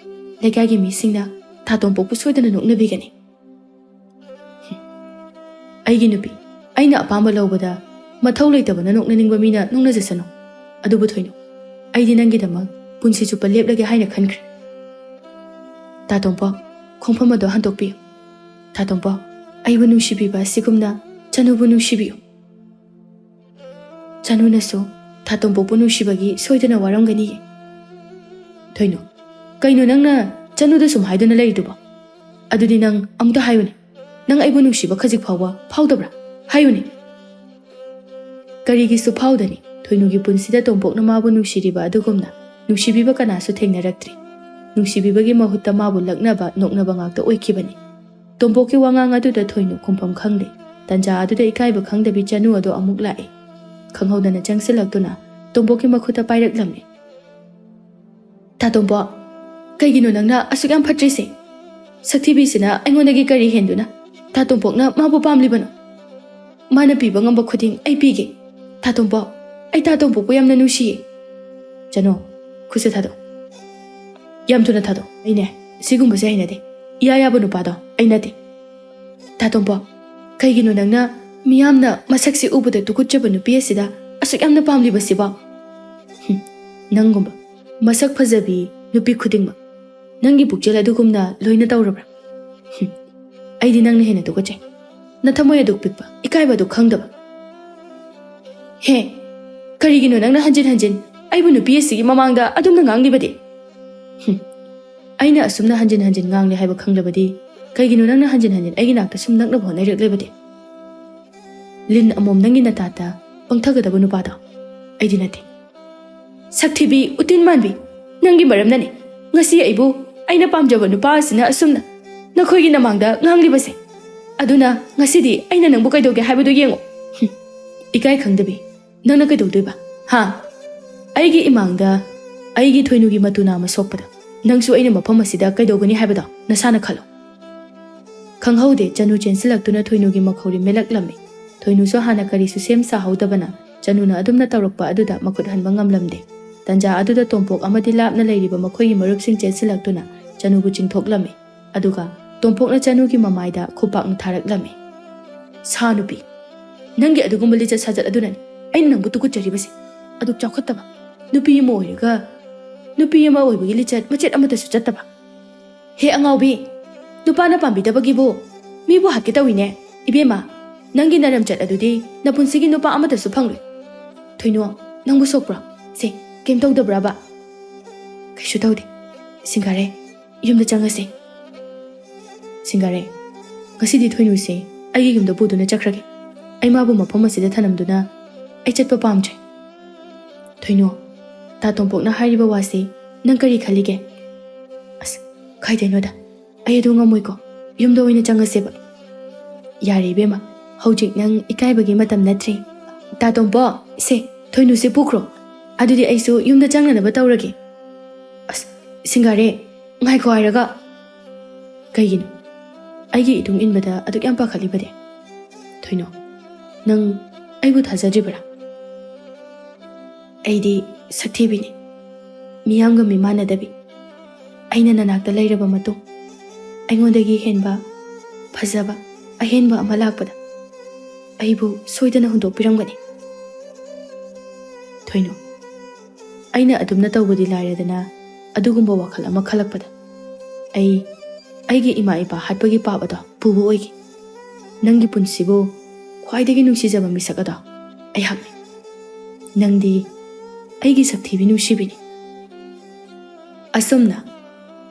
ꯂꯩꯀꯥꯏꯒꯤ ꯃꯤꯁꯤꯡꯅ ꯇꯥ ꯇꯣꯝꯄꯣꯛꯄꯨ ꯁꯣꯏꯗꯅ ꯅꯣꯛꯅꯕꯤꯒꯅꯤ꯫ ꯑꯩꯒꯤ ꯅꯨꯄꯤ, ꯑꯩꯅ ꯑꯄꯥꯝꯕ ꯂꯧꯕꯗ ꯃꯊꯧ ꯂꯩꯇꯕꯅ ꯅꯣꯛꯅꯅꯤꯡꯕ ꯃꯤꯅ ꯅꯣꯛꯅꯖꯁꯅꯨ꯫ ꯑꯗꯨꯕꯨ ꯊꯣꯏꯅꯨ, ꯑꯩꯗꯤ ꯅꯪꯒꯤꯗꯃꯛ ꯄꯨꯟꯁꯤ ꯆꯨꯞꯄ ꯂꯦꯞꯂꯒꯦ ꯍꯥꯏꯅ ꯈꯟꯈ꯭ꯔꯦ꯫ ꯇꯥ ꯇꯣꯝꯄꯣꯛ, ꯈꯣꯡꯐꯝ ꯑꯗꯣ ꯍꯟꯗꯣꯛꯄꯤꯌꯨ꯫ ꯇꯥ ꯇꯣꯝꯄꯣꯛ, ꯑꯩꯕꯨ ꯅꯨꯡꯁꯤꯕꯤꯕ ꯑꯁꯤꯒꯨꯝꯅ ꯆꯅꯨꯕꯨ ꯅꯨꯡꯁꯤꯕꯤꯌꯨ꯫ ꯆꯅꯨꯅꯁꯨ ꯇꯥ ꯇꯣꯝꯄꯣꯛꯄꯨ ꯅꯨꯡꯁꯤꯕꯒꯤ ꯁꯣꯏꯗꯅ ꯋꯥꯔꯝꯒꯅꯤꯌꯦ꯫ ꯊꯣꯏꯅꯨ, ꯀꯩꯅꯣ ꯅꯪꯅ ꯆꯅꯨꯗ ꯁꯨꯝ ꯍꯥꯏꯗꯨꯅ ꯂꯩꯔꯤꯗꯨꯕꯣ? ꯑꯗꯨꯗꯤ ꯅꯪ ꯑꯃꯨꯛꯇ ꯍꯥꯏꯌꯨꯅꯦ, ꯅꯪ ꯑꯩꯕꯨ ꯅꯨꯡꯁꯤꯕ ꯈꯖꯤꯛ ꯐꯥꯎꯕ ꯐꯥꯎꯗꯕ꯭ꯔꯥ? ꯍꯥꯏꯌꯨꯅꯦ꯫ ꯀꯔꯤꯒꯤꯁꯨ ꯐꯥꯎꯗꯅꯤ? ꯊꯣꯏꯅꯨꯒꯤ ꯄꯨꯟꯁꯤꯗ ꯇꯣꯝꯄꯣꯛꯅ ꯃꯥꯕꯨ ꯅꯨꯡꯁꯤꯔꯤꯕ ꯑꯗꯨꯒꯨꯝꯅ ꯅꯨꯡꯁꯤꯕꯤꯕ ꯀꯅꯥꯁꯨ ꯊꯦꯡꯅꯔꯛꯇ꯭ꯔꯤ꯫ ꯅꯨꯡꯁꯤꯕꯤꯕꯒꯤ ꯃꯍꯨꯠꯇ ꯃꯥꯕꯨ ꯂꯛꯅꯕ, ꯅꯣꯛꯅꯕ ꯉꯥꯛꯇ ꯑꯣꯏꯈꯤꯕꯅꯤ꯫ ꯇꯣꯝꯄꯣꯛꯀꯤ ꯋꯥꯉꯥꯡ ꯑꯗꯨꯗ ꯊꯣꯏꯅꯨ ꯈꯨꯝꯐꯝ ꯈꯪꯗꯦ꯫ ꯇꯟꯖꯥ ꯑꯗꯨꯗ ꯏꯀꯥꯏꯕ ꯈꯪꯗꯕꯤ ꯆꯅꯨ ꯑꯗꯣ ꯑꯃꯨꯛ ꯂꯥꯛꯑꯦ꯫ ꯈꯪꯍꯧꯗꯅ ꯆꯪꯁꯤꯜꯂꯛꯇꯨꯅ ꯇꯣꯝꯄꯣꯛꯀꯤ ꯃꯈꯨꯠꯇ ꯄꯥꯏꯔꯛꯂꯝꯃꯤ꯫ ꯇꯥ ꯇꯣꯝꯄꯣꯛ, ꯀꯩꯒꯤꯅꯣ ꯅꯪꯅ ꯑꯁꯨꯛ ꯌꯥꯝ ꯐꯠꯇ꯭ꯔꯤꯁꯦ? ꯁꯛꯊꯤꯕꯤꯁꯤꯅ ꯑꯩꯉꯣꯟꯗꯒꯤ ꯀꯔꯤ ꯍꯦꯟꯗꯨꯅ ꯇꯥ ꯇꯣꯝꯄꯣꯛꯅ ꯃꯥꯕꯨ ꯄꯥꯝꯂꯤꯕꯅꯣ? ꯃꯥꯅ ꯄꯤꯕ ꯉꯝꯕ ꯈꯨꯗꯤꯡ ꯑꯩ ꯄꯤꯒꯦ꯫ ꯇꯥ ꯇꯣꯝꯄꯣꯛ, ꯑꯩ ꯇꯥ ꯇꯣꯝꯄꯣꯛꯄꯨ ꯌꯥꯝꯅ ꯅꯨꯡꯁꯤꯌꯦ꯫ ꯆꯅꯨ, ꯈꯨꯠꯁꯦ ꯊꯥꯗꯣꯛ꯫ ꯌꯥꯝ ꯊꯨꯅ ꯊꯥꯗꯣꯛ꯫ ꯑꯩꯅꯦ, ꯁꯤꯒꯨꯝꯕꯁꯦ ꯍꯩꯅꯗꯦ꯫ ꯏꯌꯥ ꯌꯥꯕ ꯅꯨꯄꯥꯗꯣ ꯑꯩ ꯅꯠꯇꯦ꯫ ꯇꯥ ꯇꯣꯝꯄꯣꯛ, ꯀꯩꯒꯤꯅꯣ ꯅꯪꯅ ꯃꯤꯌꯥꯝꯅ ꯃꯁꯛꯁꯤ ꯎꯕꯗ ꯇꯨꯀꯠꯆꯕ ꯅꯨꯄꯤ ꯑꯁꯤꯗ ꯑꯁꯨꯛ ꯌꯥꯝꯅ ꯄꯥꯝꯂꯤꯕꯁꯤꯕꯣ? ꯍꯨꯝ, ꯅꯪꯒꯨꯝꯕ ꯃꯁꯛ ꯐꯖꯕꯤ ꯅꯨꯄꯤ ꯈꯨꯗꯤꯡꯃꯛ ꯅꯪꯒꯤ ꯄꯨꯛꯆꯦꯜ ꯑꯗꯨꯒꯨꯝꯅ ꯂꯣꯏꯅ ꯇꯧꯔꯕ꯭ꯔꯥ? ꯍꯨꯝ, ꯑꯩꯗꯤ ꯅꯪꯅ ꯍꯦꯟꯅ ꯇꯨꯀꯠꯆꯩ꯫ ꯅꯊꯃꯣꯏ ꯑꯗꯨꯛ ꯄꯤꯛꯄ, ꯏꯀꯥꯏꯕ ꯑꯗꯨꯛ ꯈꯪꯗꯕ꯫ ꯍꯦ, ꯀꯔꯤꯒꯤꯅꯣ ꯅꯪꯅ ꯍꯟꯖꯤꯟ ꯍꯟꯖꯤꯟ ꯑꯩꯕꯨ ꯅꯨꯄꯤ ꯑꯁꯤꯒꯤ ꯃꯃꯥꯡꯗ ꯑꯗꯨꯝꯅ ꯉꯥꯡꯂꯤꯕꯗꯤ? ꯍꯨꯝ, ꯑꯩꯅ ꯑꯁꯨꯝꯅ ꯍꯟꯖꯤꯟ ꯍꯟꯖꯤꯟ ꯉꯥꯡꯂꯦ ꯍꯥꯏꯕ ꯈꯪꯂꯕꯗꯤ ꯀꯩꯒꯤꯅꯣ ꯅꯪꯅ ꯍꯟꯖꯤꯟ ꯍꯟꯖꯤꯟ ꯑꯩꯒꯤ ꯅꯥꯛꯇ ꯁꯨꯝ ꯅꯛꯅꯕ ꯍꯣꯠꯅꯔꯛꯂꯤꯕꯗꯤ? ꯂꯤꯟ ꯑꯃꯣꯝ ꯅꯪꯒꯤ ꯅꯇꯥꯠꯇ ꯄꯪꯊꯒꯗꯕ ꯅꯨꯄꯥꯗꯣ ꯑꯩꯗꯤ ꯅꯠꯇꯦ꯫ ꯁꯛꯊꯤꯕꯤ, ꯎꯇꯤꯟ ꯃꯥꯟꯕꯤ, ꯅꯪꯒꯤ ꯃꯔꯝꯅꯅꯦ ꯉꯁꯤ ꯑꯩꯕꯨ ꯑꯩꯅ ꯄꯥꯝꯖꯕ ꯅꯨꯄꯥ ꯑꯁꯤꯅ ꯑꯁꯨꯝꯅ ꯅꯈꯣꯏꯒꯤ ꯅꯃꯥꯡꯗ ꯉꯥꯡꯂꯤꯕꯁꯦ꯫ ꯑꯗꯨꯅ ꯉꯁꯤꯗꯤ ꯑꯩꯅ ꯅꯪꯕꯨ ꯀꯩꯗꯧꯒꯦ ꯍꯥꯏꯕꯗꯨ ꯌꯦꯡꯉꯨ꯫ ꯍꯨꯝ, ꯏꯀꯥꯏ ꯈꯪꯗꯕꯤ, ꯅꯪꯅ ꯀꯩꯗꯧꯗꯣꯏꯕ? ꯍꯥ? ꯑꯩꯒꯤ ꯏꯃꯥꯡꯗ ꯑꯩꯒꯤ ꯊꯣꯏꯅꯨꯒꯤ ꯃꯇꯨ ꯅꯥꯝꯃ ꯁꯣꯛꯄꯗ ꯅꯪꯁꯨ ꯑꯩꯅ ꯃꯐꯝ ꯑꯁꯤꯗ ꯀꯩꯗꯧꯒꯅꯤ ꯍꯥꯏꯕꯗꯣ ꯅꯁꯥꯅ ꯈꯜꯂꯣ꯫ ꯈꯪꯍꯧꯗꯦ, ꯆꯅꯨ ꯆꯦꯟꯁꯤꯜꯂꯛꯇꯨꯅ ꯊꯣꯏꯅꯨꯒꯤ ꯃꯈꯧꯔꯤ ꯃꯦꯜꯂꯛꯂꯝꯃꯤ꯫ ꯊꯣꯏꯅꯨꯁꯨ ꯍꯥꯟꯅ ꯀꯔꯤꯁꯨ ꯁꯦꯝ ꯁꯥꯍꯧꯗꯕꯅ ꯆꯅꯨꯅ ꯑꯗꯨꯝꯅ ꯇꯧꯔꯛꯄ ꯑꯗꯨꯗ ꯃꯈꯨꯠ ꯍꯟꯕ ꯉꯝꯂꯝꯗꯦ꯫ ꯇꯟꯖꯥ ꯑꯗꯨꯗ ꯇꯣꯝꯄꯣꯛ ꯑꯃꯗꯤ ꯂꯥꯞꯅ ꯂꯩꯔꯤꯕ ꯃꯈꯣꯏꯒꯤ ꯃꯔꯨꯞꯁꯤꯡ ꯆꯦꯟꯁꯤꯜꯂꯛꯇꯨꯅ ꯆꯅꯨꯕꯨ ꯆꯤꯡꯊꯣꯛꯂꯝꯃꯤ꯫ ꯑꯗꯨꯒ ꯇꯣꯝꯄꯣꯛꯅ ꯆꯅꯨꯒꯤ ꯃꯃꯥꯏꯗ ꯈꯨꯄꯥꯛꯅ ꯊꯥꯔꯛꯂꯝꯃꯤ꯫ "ꯁꯥ ꯅꯨꯄꯤ, ꯅꯪꯒꯤ ꯑꯗꯨꯒꯨꯝꯕ ꯂꯤꯆꯠ ꯁꯥꯖꯠ ꯑꯗꯨꯅꯅꯤ ꯑꯩꯅ ꯅꯪꯕꯨ ꯇꯨꯀꯠꯆꯔꯤꯕꯁꯦ꯫ ꯑꯗꯨꯛ ꯆꯥꯎꯈꯠꯇꯕ ꯅꯨꯄꯤ ꯑꯃ ꯑꯣꯏꯔꯒ ꯅꯨꯄꯤ ꯑꯃ ꯑꯣꯏꯕꯒꯤ ꯂꯤꯆꯠ ꯃꯆꯦꯠ ꯑꯃꯠꯇꯁꯨ ꯆꯠꯇꯕ꯫ ꯍꯦ ꯑꯉꯥꯎꯕꯤ, ꯅꯨꯄꯥꯅ ꯄꯥꯝꯕꯤꯗꯕꯒꯤꯕꯨ ꯃꯤꯕꯨ ꯍꯥꯠꯀꯦ ꯇꯧꯏꯅꯦ꯫ ꯏꯕꯦꯝꯃ, ꯅꯪꯒꯤ ꯅꯔꯝꯆꯠ ꯑꯗꯨꯗꯤ ꯅꯄꯨꯟꯁꯤꯒꯤ ꯅꯨꯄꯥ ꯑꯃꯠꯇꯁꯨ ꯐꯪꯂꯣꯏ꯫ ꯊꯣꯏꯅꯣ, ꯅꯪꯕꯨ ꯁꯣꯛꯄ꯭ꯔꯣ? ꯁꯦ, ꯀꯩꯝ ꯇꯧꯗꯕ꯭ꯔꯕ?" "ꯀꯩꯁꯨ ꯇꯧꯗꯦ꯫ ꯁꯤꯡꯒꯥꯔꯦ, ꯌꯨꯝꯗ ꯆꯪꯉꯁꯤ꯫ ꯁꯤꯡꯒꯥꯔꯦ, ꯉꯁꯤꯗꯤ ꯊꯣꯏꯅꯨꯁꯦ ꯑꯩꯒꯤ ꯌꯨꯝꯗ ꯄꯨꯗꯨꯅ ꯆꯠꯈ꯭ꯔꯒꯦ꯫ ꯑꯩ ꯃꯥꯕꯨ ꯃꯐꯝ ꯑꯁꯤꯗ ꯊꯅꯝꯗꯨꯅ ꯑꯩ ꯆꯠꯄ ꯄꯥꯝꯗ꯭ꯔꯦ꯫ ꯊꯣꯏꯅꯨ, ꯇꯥ ꯇꯣꯝꯄꯣꯛꯅ ꯍꯥꯏꯔꯤꯕ ꯋꯥꯁꯤ ꯅꯪ ꯀꯔꯤ ꯈꯜꯂꯤꯒꯦ?" "ꯑꯁ, ꯀꯥꯏꯗꯩꯅꯣꯗ, ꯑꯩ ꯑꯗꯨ ꯉꯝꯃꯣꯏꯀꯣ꯫ ꯌꯨꯝꯗ ꯑꯣꯏꯅ ꯆꯪꯉꯁꯦꯕ꯫" "ꯌꯥꯔꯦ ꯏꯕꯦꯝꯃ, ꯍꯧꯖꯤꯛ ꯅꯪ ꯏꯀꯥꯏꯕꯒꯤ ꯃꯇꯝ ꯅꯠꯇ꯭ꯔꯦ꯫ ꯇꯥ ꯇꯣꯝꯄꯣꯛ, ꯁꯦ, ꯊꯣꯏꯅꯨꯁꯦ ꯄꯨꯈ꯭ꯔꯣ꯫ ꯑꯗꯨꯗꯤ ꯑꯩꯁꯨ ꯌꯨꯝꯗ ꯆꯪꯅꯅꯕ ꯇꯧꯔꯒꯦ꯫" "ꯑꯁ, ꯁꯤꯡꯒꯥꯔꯦ, ꯉꯥꯏꯈꯣ ꯍꯥꯏꯔꯒ꯫" "ꯀꯩꯒꯤꯅꯣ ꯑꯩꯒꯤ ꯏꯇꯨꯡ ꯏꯟꯕꯗ ꯑꯗꯨꯛ ꯌꯥꯝ ꯄꯥꯈꯠꯂꯤꯕꯗꯤ? ꯊꯣꯏꯅꯣ, ꯅꯪ ꯑꯩꯕꯨ ꯊꯥꯖꯗ꯭ꯔꯤꯕꯔꯥ? ꯑꯩꯗꯤ ꯁꯛꯊꯤꯕꯤꯅꯤ, ꯃꯤꯌꯥꯝꯒ ꯃꯤꯃꯥꯟꯅꯗꯕꯤ꯫ ꯑꯩꯅ ꯅꯅꯥꯛꯇ ꯂꯩꯔꯕ ꯃꯇꯨꯡ, ꯑꯩꯉꯣꯟꯗꯒꯤ ꯍꯦꯟꯕ ꯐꯖꯕ ꯑꯍꯦꯟꯕ ꯑꯃ ꯂꯥꯛꯄꯗ ꯑꯩꯕꯨ ꯁꯣꯏꯗꯅ ꯍꯨꯟꯗꯣꯛꯄꯤꯔꯝꯒꯅꯤ꯫" ꯊꯣꯏꯅꯣ, ꯑꯩꯅ ꯑꯗꯨꯝꯅ ꯇꯧꯕꯗꯤ ꯂꯥꯏꯔꯗꯅ, ꯑꯗꯨꯒꯨꯝꯕ ꯋꯥꯈꯜ ꯑꯃ ꯈꯜꯂꯛꯄꯗ ꯑꯩ ꯑꯩꯒꯤ ꯏꯃꯥ ꯏꯄꯥ ꯍꯥꯠꯄꯒꯤ ꯄꯥꯞ ꯑꯗꯣ ꯄꯨꯕ ꯑꯣꯏꯈꯤ꯫ ꯅꯪꯒꯤ ꯄꯨꯟꯁꯤꯕꯨ ꯈ꯭ꯋꯥꯏꯗꯒꯤ ꯅꯨꯡꯁꯤꯖꯕ ꯃꯤꯁꯛ ꯑꯗꯣ ꯑꯩꯍꯥꯛꯅꯤ꯫ ꯅꯪꯗꯤ ꯑꯩꯒꯤ ꯁꯛꯊꯤꯕꯤ ꯅꯨꯡꯁꯤꯕꯤꯅꯤ꯫ ꯑꯁꯨꯝꯅ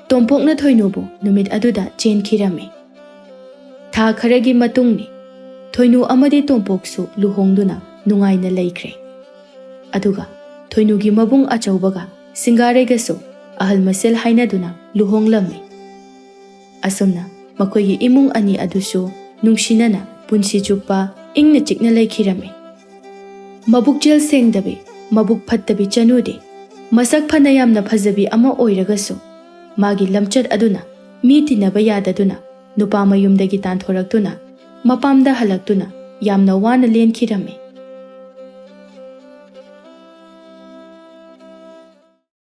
ꯇꯣꯝꯄꯣꯛꯅ ꯊꯣꯏꯅꯨꯕꯨ ꯅꯨꯃꯤꯠ ꯑꯗꯨꯗ ꯆꯦꯟꯈꯤꯔꯝꯃꯤ꯫ ꯊꯥ ꯈꯔꯒꯤ ꯃꯇꯨꯡꯅꯤ꯫ ꯊꯣꯏꯅꯨ ꯑꯃꯗꯤ ꯇꯣꯝꯄꯣꯛꯁꯨ ꯂꯨꯍꯣꯡꯗꯨꯅ ꯅꯨꯡꯉꯥꯏꯅ ꯂꯩꯈ꯭ꯔꯦ꯫ ꯑꯗꯨꯒ ꯊꯣꯏꯅꯨꯒꯤ ꯃꯕꯨꯡ ꯑꯆꯧꯕꯒ ꯁꯤꯡꯒꯥꯔꯩꯒꯁꯨ ꯑꯍꯜ ꯃꯁꯦꯜ ꯍꯥꯏꯅꯗꯨꯅ ꯂꯨꯍꯣꯡꯂꯝꯃꯤ꯫ ꯑꯁꯨꯝꯅ ꯃꯈꯣꯏꯒꯤ ꯏꯃꯨꯡ ꯑꯅꯤ ꯑꯗꯨꯁꯨ ꯅꯨꯡꯁꯤꯅꯅ ꯄꯨꯟꯁꯤ ꯆꯨꯞꯄ ꯏꯪꯅ ꯆꯤꯛꯅ ꯂꯩꯈꯤꯔꯝꯃꯤ꯫ ꯃꯕꯨꯛꯆꯦꯜ ꯁꯦꯡꯗꯕꯤ, ꯃꯕꯨꯛ ꯐꯠꯇꯕꯤ ꯆꯅꯨꯗꯤ ꯃꯁꯛ ꯐꯅ ꯌꯥꯝꯅ ꯐꯖꯕꯤ ꯑꯃ ꯑꯣꯏꯔꯒꯁꯨ, ꯃꯥꯒꯤ ꯂꯝꯆꯠ ꯑꯗꯨꯅ ꯃꯤ ꯇꯤꯟꯅꯕ ꯌꯥꯗꯗꯨꯅ ꯅꯨꯄꯥ ꯃꯌꯨꯝꯗꯒꯤ ꯇꯥꯟꯊꯣꯔꯛꯇꯨꯅ ꯃꯄꯥꯝꯗ ꯍꯜꯂꯛꯇꯨꯅ ꯌꯥꯝꯅ ꯋꯥꯅ ꯂꯦꯟꯈꯤꯔꯝꯃꯤ꯫